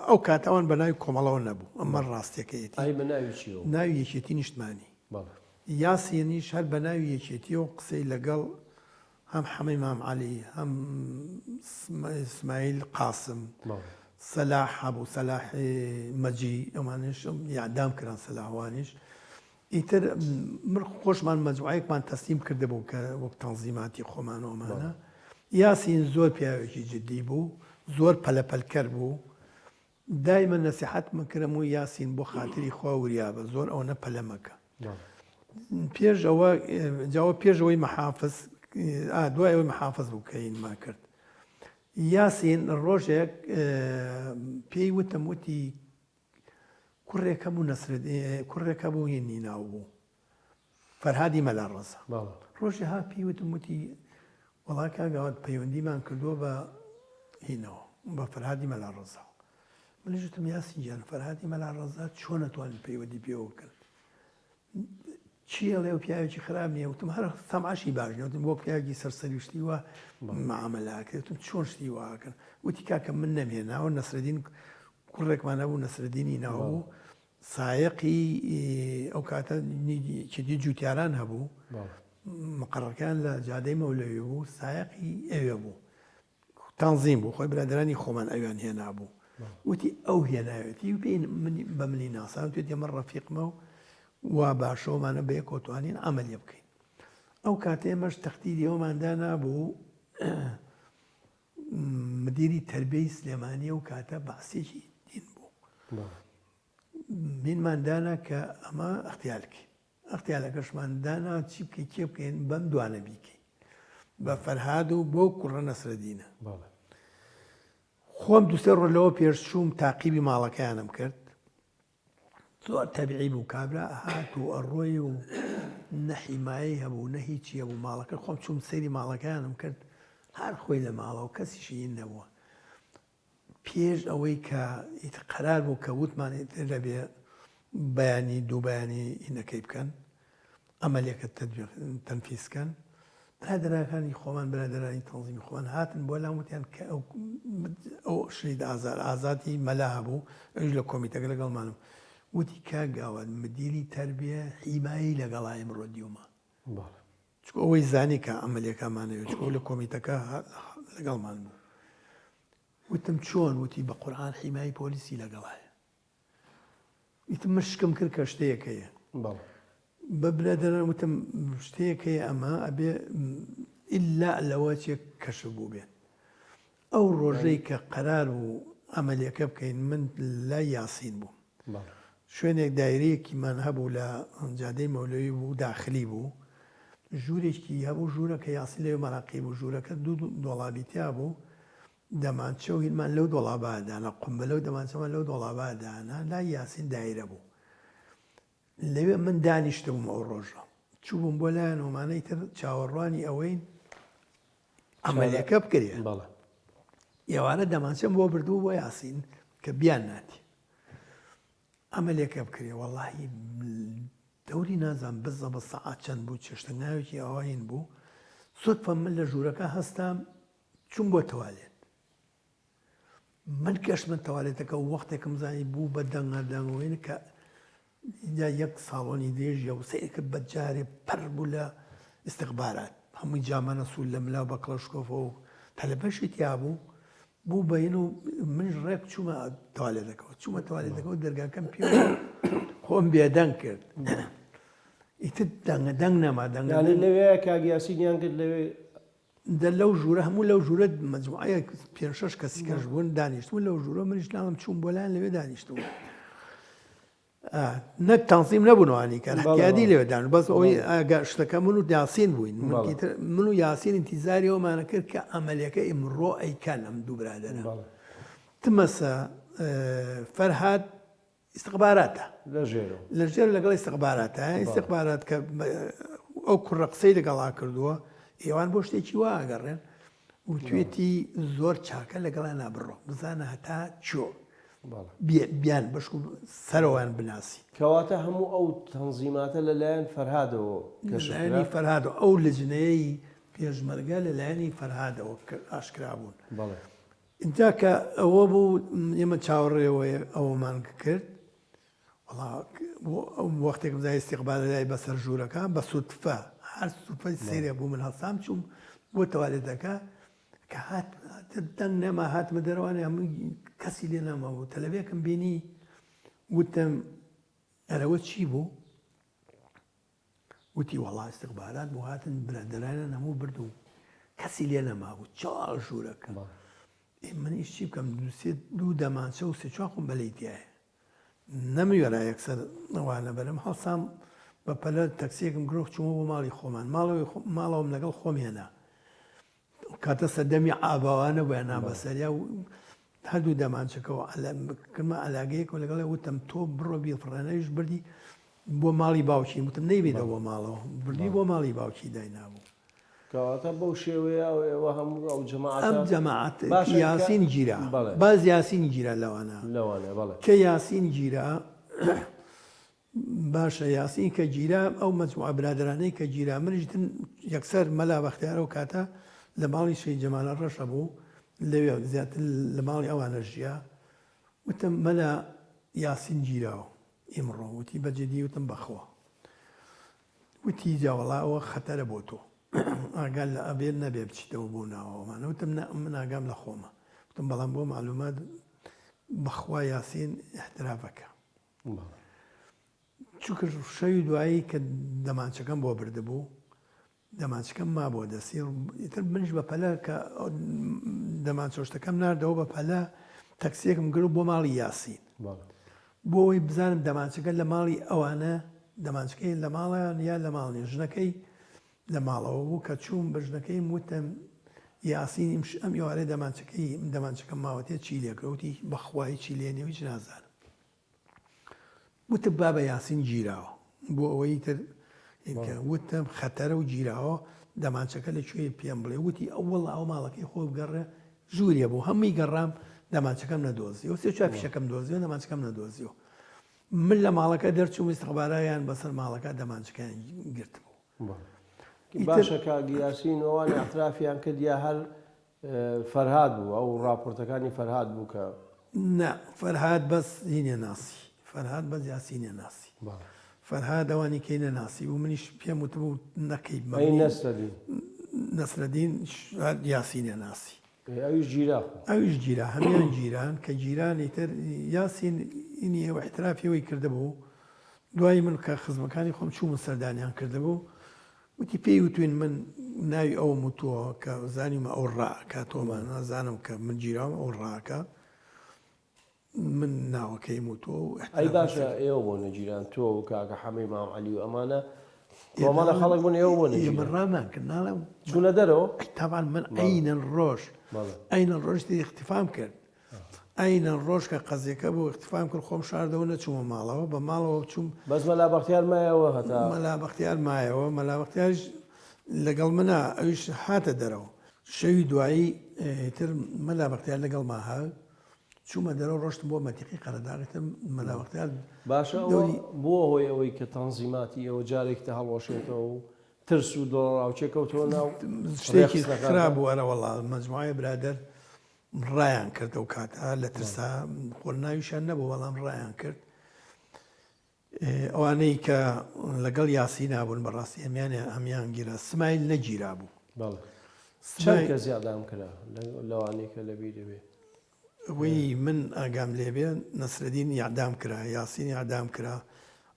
ئەو کات ئەوان بە ناوی کۆمەڵەوە نەبوو، ئەمە ڕاستیەکەیەتی. ئەی بە ناوی چیەوە بوو؟ ناوی یەکێتی نیشتمانی. بەڵێ. یاسینیش هەر بە ناوی یەکێتیەوە قسەی لەگەڵ هەم حەمەی مام عەلی، هەم سمایل قاسم، سەلاح هەبوو، سەلاحی مەجی، ئەمانەش یعدام کران سەلاحوانیش. ئیتر من خۆشمان مەجموعەیەکمان تەسلیم کردبوو کە وەک تەنزیماتی خۆمان و ئەمانە. یاسین زۆر پیاوێکی جدی بوو، زۆر پەلەپەلکەر بوو. دایمە نەسیحەتم کرم و یاسین بۆ خاتری خوا وریابە، زۆر ئەوەنە پەلە مەکە. پێش ئەوە جاوە پێش ئەوەی محافز دوای ئەوەی محافز بوو کە ئینمان کرد. یاسین ڕۆژێک پێی وتم وتی کوڕێک هەبوو نەسرەد کوڕێک هەبوو هینی ناو بوو فەرهادی مەلا ڕەزا ڕۆژێ ها پێی وتم وتی وەڵا کاک ئاوات پەیوەندیمان کردووە بە هینەوە بە فەرهادی مەلا ڕەزا منیش وتم یاسین گیان فەرهادی مەلا ڕەزا چۆن ئەتوانن پەیوەندی پێوە بکەن چی ئەڵێ و پیاوێکی خراپ نییە وتم هەر سەمعەشی باش نییە وتم وەک پیاوێکی سەرسەری شتی وا معامەلە ئەکرێ وتم چۆن شتی وا ئەکەن وتی کاکە من نەمهێناوە نەسرەدین کوڕێکمان هەبوو نەسرەدینی ناو بوو سایەقی ئەو کاتە چیدی جوتیاران هەبوو مقەڕەکان لە جادەی مەولەوی بوو سایەقی ئەوێ بوو تەنزیم بوو خۆی برادەرانی خۆمان ئەویان هێنابوو وتی ئەو هێناوێتی و پێی بە منی ناسان توێتی ئەمە ڕەفیقمە و وا باشەوەمانە بە یەکەوە توانین عەمەلیە بکەین ئەو کاتە ئێمەش تەختیدی ئەومان دانابوو مدیری تربیەی سلێمانی ئەو کاتە بەعسێکی دین بوو مینمان دانا کە ئەمە اختیالکەین ئەختیالەکەشمان دانا چی بکەی کێ بکەین بەم دوانە بیکەین بە فەرهاد و بۆ کوڕە نەسرەدینە خۆم دوسێ ڕۆژ لەوە پێش چووم تاقیبی ماڵەکەیانم کرد زۆر تەبیعی بوو کابرا هات و ئەڕۆی و نەحیمایی هەبوو نە هیچی هەبوو ماڵەکە خۆم چووم سەیری ماڵەکەیانم کرد هەر خۆی لە ماڵەوە کەسیشی نەبووە پێش ئەوەی کە ئیتر قەرار بوو کە وتمان ئیتر دەبێ بەیانی دوو بەیانی ئینەکەی بکەن عەمەلیەکە تەتبیق تەنفیز کەن برادەرەکانی خۆمان برادەرانی تەنزیمی خۆمان هاتن بۆ لام وتیان کە ئەو ئەو شەهید ئازار ئازادی مەلا هەبوو ئەویش لە کۆمیتەکە لەگەڵمانم وتی کاک گاوان مدیری تەربیە حیمایی لەگەڵا ئیمڕۆ دیومە چونکە ئەوەی زانی کە عەمەلیەکەمانەوێ چونکە ئەو لە کۆمیتەکە لەگەڵمان بوو وتم چۆن وتی بە قورعان حیمای پۆلیسی لەگەڵایە وتم من شکم کرد کە شتەیەک هەیە بە برادەران وتم شتەیەک هەیە ئەمە ئەبێ ئللا لەوە چێک کەشف بوو بێت ئەو ڕۆژەی کە قەرار بوو عەمەلیەکە بکەین من لای یاسین بووم شوێنێک دایرەیەکیمان هەبوو لە جادەی مەولەوی بوو داخلی بوو ژوورێکی هەبوو ژوورە کە یاسین لەوێ مەراقی بوو ژوورەکە دوو دۆڵابی تیا بوو دەمانچە و هینمان لەو دۆڵابا دانا قومبەلە و دەمانچەمان لەو دۆڵابا دانا لای یاسین دایرە بوو لەوێ من دانیشتبووم ئەو ڕۆژە چووبووم بۆ لایەن ومانەی تر چاوەڕوانی ئەوەین عەمەلیەکە بکرێ بەڵێ. ئێوارە دەمانچەم بۆ بردوو بۆ یاسین کە بیان ناتی عەمەلیەکە بکرێ وەڵاهی دەوری نازان بزە بە سەعات چەند بوو چێشتەنگاوێکی ئاواین بوو سوتفە من لە ژوورەکە هەستام چوم بۆ تەوالێت من گەشتمە تەوالێتەکە و وەختێکم زانی بوو بە دەنگە دەنگۆین کە جا یەک ساڵۆنی درێژە و سەیر کرد بە جارێ پڕ بوو لە ئیستخبارات هەمووی جامانە سوور لە ملا و بە کڵەشکۆفەوە و تەلەبەشی تیا بوو بوو بەین و منیش ڕێک چوومە تەوالێتەکەوە چوومە تەوالێتەکەەوە دەرگاکەم پێ خۆم بێدەنگ کرد ئیتر دەنگە دەنگ نەما دەنگە یانی لەوێ کاک یاسینیان کرد لەوێ دە لەو ژوورە هەموو لەو ژوورە مەجموعەیەک پێنج شەش کەسی کەش بوون دانیشتبوون لەو ژوورە منیش ناڵم چووم بۆ لایان لەوێ دانیشتبووم نەک تەنزیم نەبوون ئەوانی کە احتیادی لەوێ دان بەس ئەوەی ئاگا شتەکە من و یاسین بووین من ئیتر من و یاسین ئینتیزاری ئەومانە کرد کە عەمەلیەکە ئیمڕۆ ئەیکەن ئەم دوو برادەرە تمەسە فەرهاد. ئیستخباراتە لە ژێرەوە. لە ژێر لەگەڵ ئیستخباراتە ئیستخبارات کە ئەو کوڕە قسەی لەگەڵا کردووە ئێوان بۆ شتێکی وا ئەگەڕێن وتوێتی زۆر چاکە لەگەڵیان بڕۆ بزانە هەتا چۆ بیان بەشک و سەرەوەیان بناسی. کەواتە هەموو ئەو تەنزیماتە لە لایەن فەرهادەوە کەشف کرا؟ لە لایەنی فەرهادەوە ئەو لجنەیەی پێشمەرگە لە لایەنی فەرهادەوە ئاشکرا بوون. بەڵێ. ئینجا کە ئەوە بوو ئێمە چاوەڕێ ئەوەمان کرد وەڵا وەختێکم زای ئیستیقبال لای بەسەر ژوورەکە بە سودفە هەر سودفەی سەیرێ بوو من هەڵسام چووم بۆ تەوالێتەکە کە هات دەنگ نەما هاتمە دەرەوانێ هەموو کەسی لێ نەمابوو تەلەبێکم بینی وتم ئەرەوە چی بوو وتی وەڵا ئیستخبارات بوو هاتن برادەرانیان هەموو برد و کەسی لێ نەمابوو چاڵ ژوورەکە ئێ من ئیش چی بکەم دوو سێ دوو دەمانچە و سێ چوار قومبەلەی تایە نەموێرا یەکسەر وانە بەرم هەڵسام بە پەلە تەکسیەکم گرۆخ چوومە بۆ ماڵی خۆمان ماڵەوەی ماڵەوەم لەگەڵ خۆم هێنا کاتە سەردەمی ئاباوانە بۆیان نابەسەریا و هەردوو دەمانچەکەەوە کردمە علاگەیەک و لەگەڵی وتم تۆ بڕۆ بیفڕێنەویش بردی بۆ ماڵی باوکی وتم نەیبیدە بۆ ماڵەوە بردی بۆ ماڵی باوکی داینابوو. کەواتە بەو شێوەیە ئێوە هەموو ئەو جەماعەتە ئەم جەماعەت باشە کە یاسین گیرا بەڵێ باز یاسین گیرا لەوانە لەوانە بەڵێ کە یاسین گیرا باشە یاسین کە گیرا ئەو مەجموعە برادەرانەی کە گیرا منیش تن یەکسەر مەلا بەختیار ئەو کاتە لە ماڵی شەهید جەمالە ڕەشە بوو لەوێ زیاتر لە ماڵی ئەوانە ژیا وتم مەلا یاسین گیراوە ئیمڕۆ وتی بە جدی وتم بەخوا وتی جا وەڵا ئەوە خەتەرە بۆ تۆ ئاگات لە ئەبێ نەبێ بچیتەوە بۆ ناوەوەمانە وتم نا من ئاگام لە خۆمە وتم بەڵام بۆ معلومات بەخوا یاسین احترافەکە چونکە شەوی دوایی کە دەمانچەکەم بۆ بردبوو دەمانچەکەم مابووە دەستی ئیتر منیش بە پەلە کە دەمانچەشتەکەم ناردەوە بە پەلە تەکسیەکم گرت بۆ ماڵی یاسین بۆ ئەوەی بزانم دەمانچەکە لە ماڵی ئەوانە دەمانچەکەی لە ماڵیان یا لە ماڵ نیە ژنەکەی لە ماڵەوە بوو کە چووم بە ژنەکەیم وتم یاسین ئیمش ئەم ئێوارەی دەمانچەکەی دەمانچەکەم ماوەتێ چی لێکرا وتی بەخوا هیچی لێ نیە و هیچ نازانم وتم بابە یاسین گیراوە بۆ ئەوەی تر وتم خەتەرە و گیراوە دەمانچەکە لە کوێ پێم بڵێ وتی ئەو وەڵا ئەو ماڵەکەی خۆ بگەڕێ ژوورێ بوو هەمووی گەڕام دەمانچەکەم نەدۆزیەوە سێ چوار فیشەکەم دۆزیەوە دەمانچەکەم نەدۆزیەوە من لە ماڵەکە دەرچووم ئیستخبارایان بەسەر ماڵەکە دەمانچەکەیان گرتبوو باشە کاک یاسین ئەوان اعترافیان کرد یا هەر فەرهاد بوو ئەو ڕاپۆرتەکانی فەرهاد بوو کە. نا فەرهاد بەس هینێ ناسی فەرهاد بەس یاسینێ ناسی فەرهاد ئەوانی کەی نەناسی بوو منیش پێم وتبوو نەکەی ئەی نەسرەدین؟ نەسرەدین یاسینێ ناسی. ئەویش گیرا خۆ. ئەویش گیرا هەمیان گیران کە گیران ئیتر یاسین ئینی ئەو اعترافی ئەوەی کردبوو دوای من کە خزمەکانی خۆم چوومن سەردانیان کردبوو وتی پێی وتوین من ناوی ئەوم وتووە کە زانیومە ئەو ڕائەکا تۆمان نازانم کە من گیراوم ئەو ڕائەکا من ناوەکەیم وتووە و ئەی باشە ئێوە بۆ نەگیران تۆ و کاکە حەمەی مام عەلی و ئەمانە کۆمەڵە خەڵک بوون ئێوە بۆ نەگیران؟ ئێمە ڕامان کرد ناڵێم چوونە دەرەوە؟ تەبعەن من عەینەن ڕۆژ عەینەن ڕۆژ ئیختیفام کرد ئەینەن ڕۆژ کە قەزیەکە بوو ئیختیفام کرد خۆم شاردەوە نەچوومە ماڵەوە بە ماڵەوە چووم. بەس مەلا بەختیار مایەوە هەتا. مەلا بەختیار مایەوە مەلا بەختیاریش لەگەڵ منا ئەویش هاتە دەرەوە. شەوی دوایی ئیتر مەلا بەختیار لەگەڵما هات چوومە دەرەوە ڕۆشتم بۆ مەنتیقەی قەرەداغ ئیتر مەلا بەختیار باشە ئەوە بووە هۆی ئەوەی کە تەنزیماتی ئێوە جارێکی تر هەڵوەشێتەوە و ترس و دڵەڕاوکێ کەوتەوە ناو شتێکی خراپ بوو ئەرە وەڵا مەجموعەی برادەر ڕایان کرد ئەو کاتە لە ترسا خۆ ناویشیان نەبوو بەڵام ڕایان کرد ئەوانەی کە لەگەڵ یاسینا بوون بەڕاستی هەمیان هەمیان گیرا سمایل نەگیرا بوو چەند کەس ئیعدام کرا لەوانەی کە لەبیرت بێ؟ ئەوەی من ئاگام لێبێ نەسرەدین یعدام کرا یاسین یعدام کرا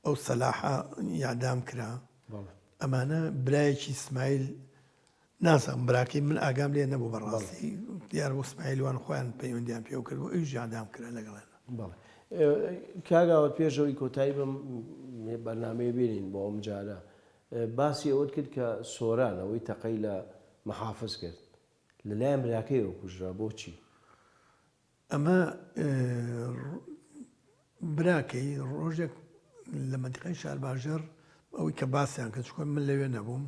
ئەو سەلاحە یعدام کرا ئەمانە برایەکی سمایل نازانم براکەی من ئاگام لێ نەبوو بەڕاستی دیار بوو سمایل وان خۆیان پەیوەندیان پێوە کردبوو ئەویش ئیعدام کرا لەگەڵیان. بەڵێ کاک ئاوات پێش ئەوەی کۆتایی بەم بەرنامەیە بێنین بۆ ئەم جارە باسی ئەوەت کرد کە سۆران ئەوەی تەقەی لە محافز کرد لەلایەن براکەیەوە کوژرا بۆچی؟ ئەمە. براکەی ڕۆژێک لە مەنتیقەی شارباژێڕ ئەوەی کە باسیان کرد چونکە من لەوێ نەبووم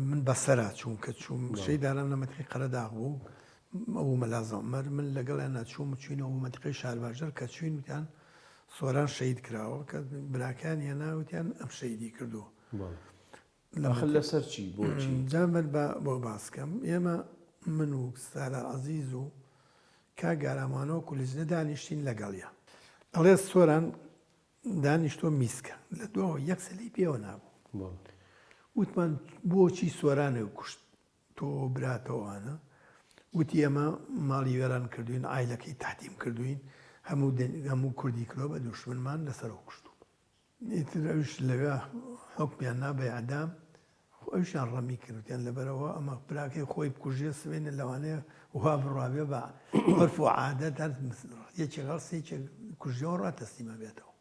من بەسەرا چووم کە چووم شەهید ئارام لە مەنتیقەی قەرەداغ بوو ئەو مەلا زەمەر من لەگەڵیان چووم چوینەوە بۆ مەنتیقەی شارباژێڕ کە چوین وتیان سۆران شەهید کراوە کە براکان هێنا وتیان ئەم شەهیدی کردووە ئاخر لەسەر چی؟ بۆچی؟ جا من با بۆ باس کەم ئێمە من و سالار عەزیز و کاک گارامانۆ وەکو لیژنە دانیشتین لەگەڵیا ئەڵێ سۆران دانیشتوە میسکە لە دواوە یەک سەلەی پێوە نابوو وتمان بۆچی سۆرانێ کوشت تۆ براتەوانە وتی ئێمە ماڵی وێران کردوین عایلەکەی تەحتیم کردوین هەموو هەموو کوردی کردوە بە دوشمنمان لەسەرەوە کوشتوو ئیتر ئەویش لەوێ حوکمیان نا بە ئیعدام، خۆ ئەویشیان ڕەمی کرد، وتیان لەبەرئەوە ئەمە براکەی خۆی بکوژێ سبەینێ لەوانەیە وا بڕوابێ بە عورف و عادەت هەر یەکێک هەڵسێ یەکێک کوژیەوە ڕا تەسلیم ئەبێتەوە.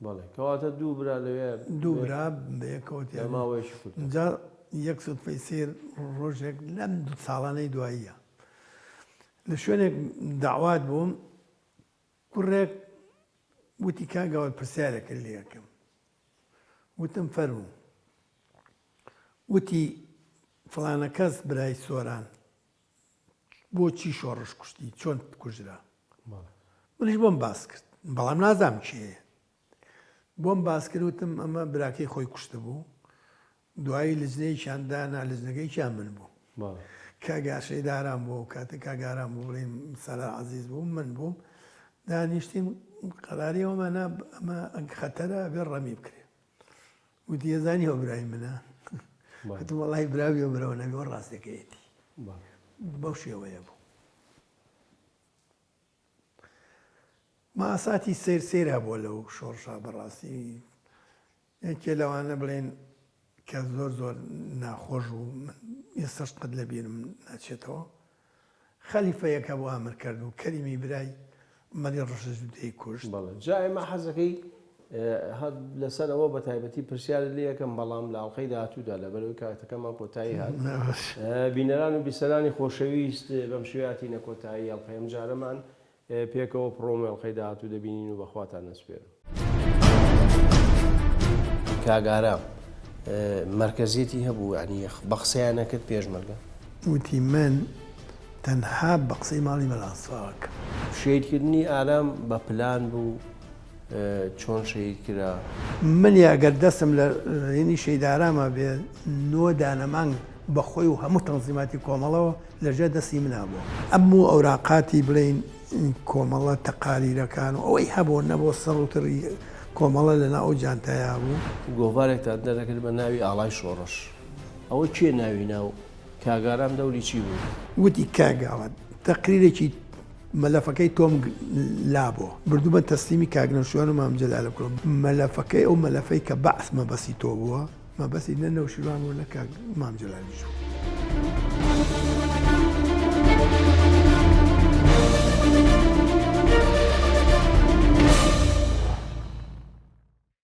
بەڵێ کەواتە دوو برا لەوێ دوو برا بەیەکەوە لە ماوەیەکی کورتدا. جا یەک سودفەی سەیر ڕۆژێک لەم دوو ساڵانەی دواییە لە شوێنێک دەعوات بووم کوڕێک وتی کاک گاوەر پرسیارێکت لێ ئەکەم. وتم فەرموو. وتی فڵانە کەس برای سۆران بۆچی شۆڕش کوشتی چۆن کوژرا؟ منیش بۆم باس کرد بەڵام نازانم کێیە. بۆم باس کرد وتم ئەمە براکەی خۆی کوشتبوو دوایی لجنەیەکیان دانا لجنەکەیکیان من بووم کاک ئاشەی داران بوو ئەو کاتە کاک ئارام بوو بڵێین سالار عەزیز بوو من بووم دانیشتین قەراری ئەوەمان نا ئەمە خەتەرە ئەبێ ڕەمی بکرێ وتی ئەزانی ئەو برای منە وتم وەڵی براوی ئەو براوە نەبی ئەو ڕاستەکەیەتی بەو شێوەیە بوو ماساتی سیر سیر هەبووە لەو شۆڕشا بەڕاستی یەکێ لەوانە بڵێن کە زۆر زۆر ناخۆش بوو من ئێستاش قەت لە بیرم ناچێتەوە خەلیفەیەک هەبوو ئامر کرد و کەریمی برای مەلی ڕەشە دەی کوشت. بەڵێ جا ئێمە حەزەکەی لەسەر ئەوە بە تایبەتی پرسیارت لێ ئەکەم بەڵام لە ئەڵقەی داهاتوودا لەبەرئەوەی کاتەکەمان کۆتایی هات بینەران و بیسەرانی خۆشەویست بەم شێوەیە هاتینە کۆتایی ئەڵقەی ئەمجارەمان پێکەوە پڕۆمۆی ئەڵقەی داهاتوو دەبینین و بەخواتان ئەسپێرم. کاک ئارام مەرکەزیەتی هەبوو یانی بە قسەیان ئەکرد پێشمەرگە؟ وتی من تەنها بە قسەی ماڵی مەلا مستەفا ئەکەم. شەهیدکردنی ئارام بە پلان بوو چۆن شەهید کرا؟ من ئەگەر دەستم لە هینی شەهید ئاراما بێ نۆ دانە مانگ بە خۆی و هەموو تەنزیماتی کۆمەڵەوە لە ژێر دەستی منا بووە. هەموو ئەوراقاتی بڵێین کۆمەڵە تەقاریرەکان و ئەوەی هەبوو نەبوو سڕ و تڕی کۆمەڵە لە ناو ئەو جانتایا بوو. گۆڤارێکتان دەرەکرد بە ناوی ئاڵای شۆڕش. ئەوە کێ ناوی نا و کاک ئارام دەوری چی بوو؟ وتی کاک گاوان تەقریرێکی مەلەفەکەی تۆم لابووە بردوومە تەسلیمی کاک نەوشیروان و مام جەلالم کردووە. مەلەفەکەی ئەو مەلەفەی کە بەعس مەبەستی تۆ بووە، مەبەستی نە نەوشیروان بوو نە کاک مام جەلالیش بوو.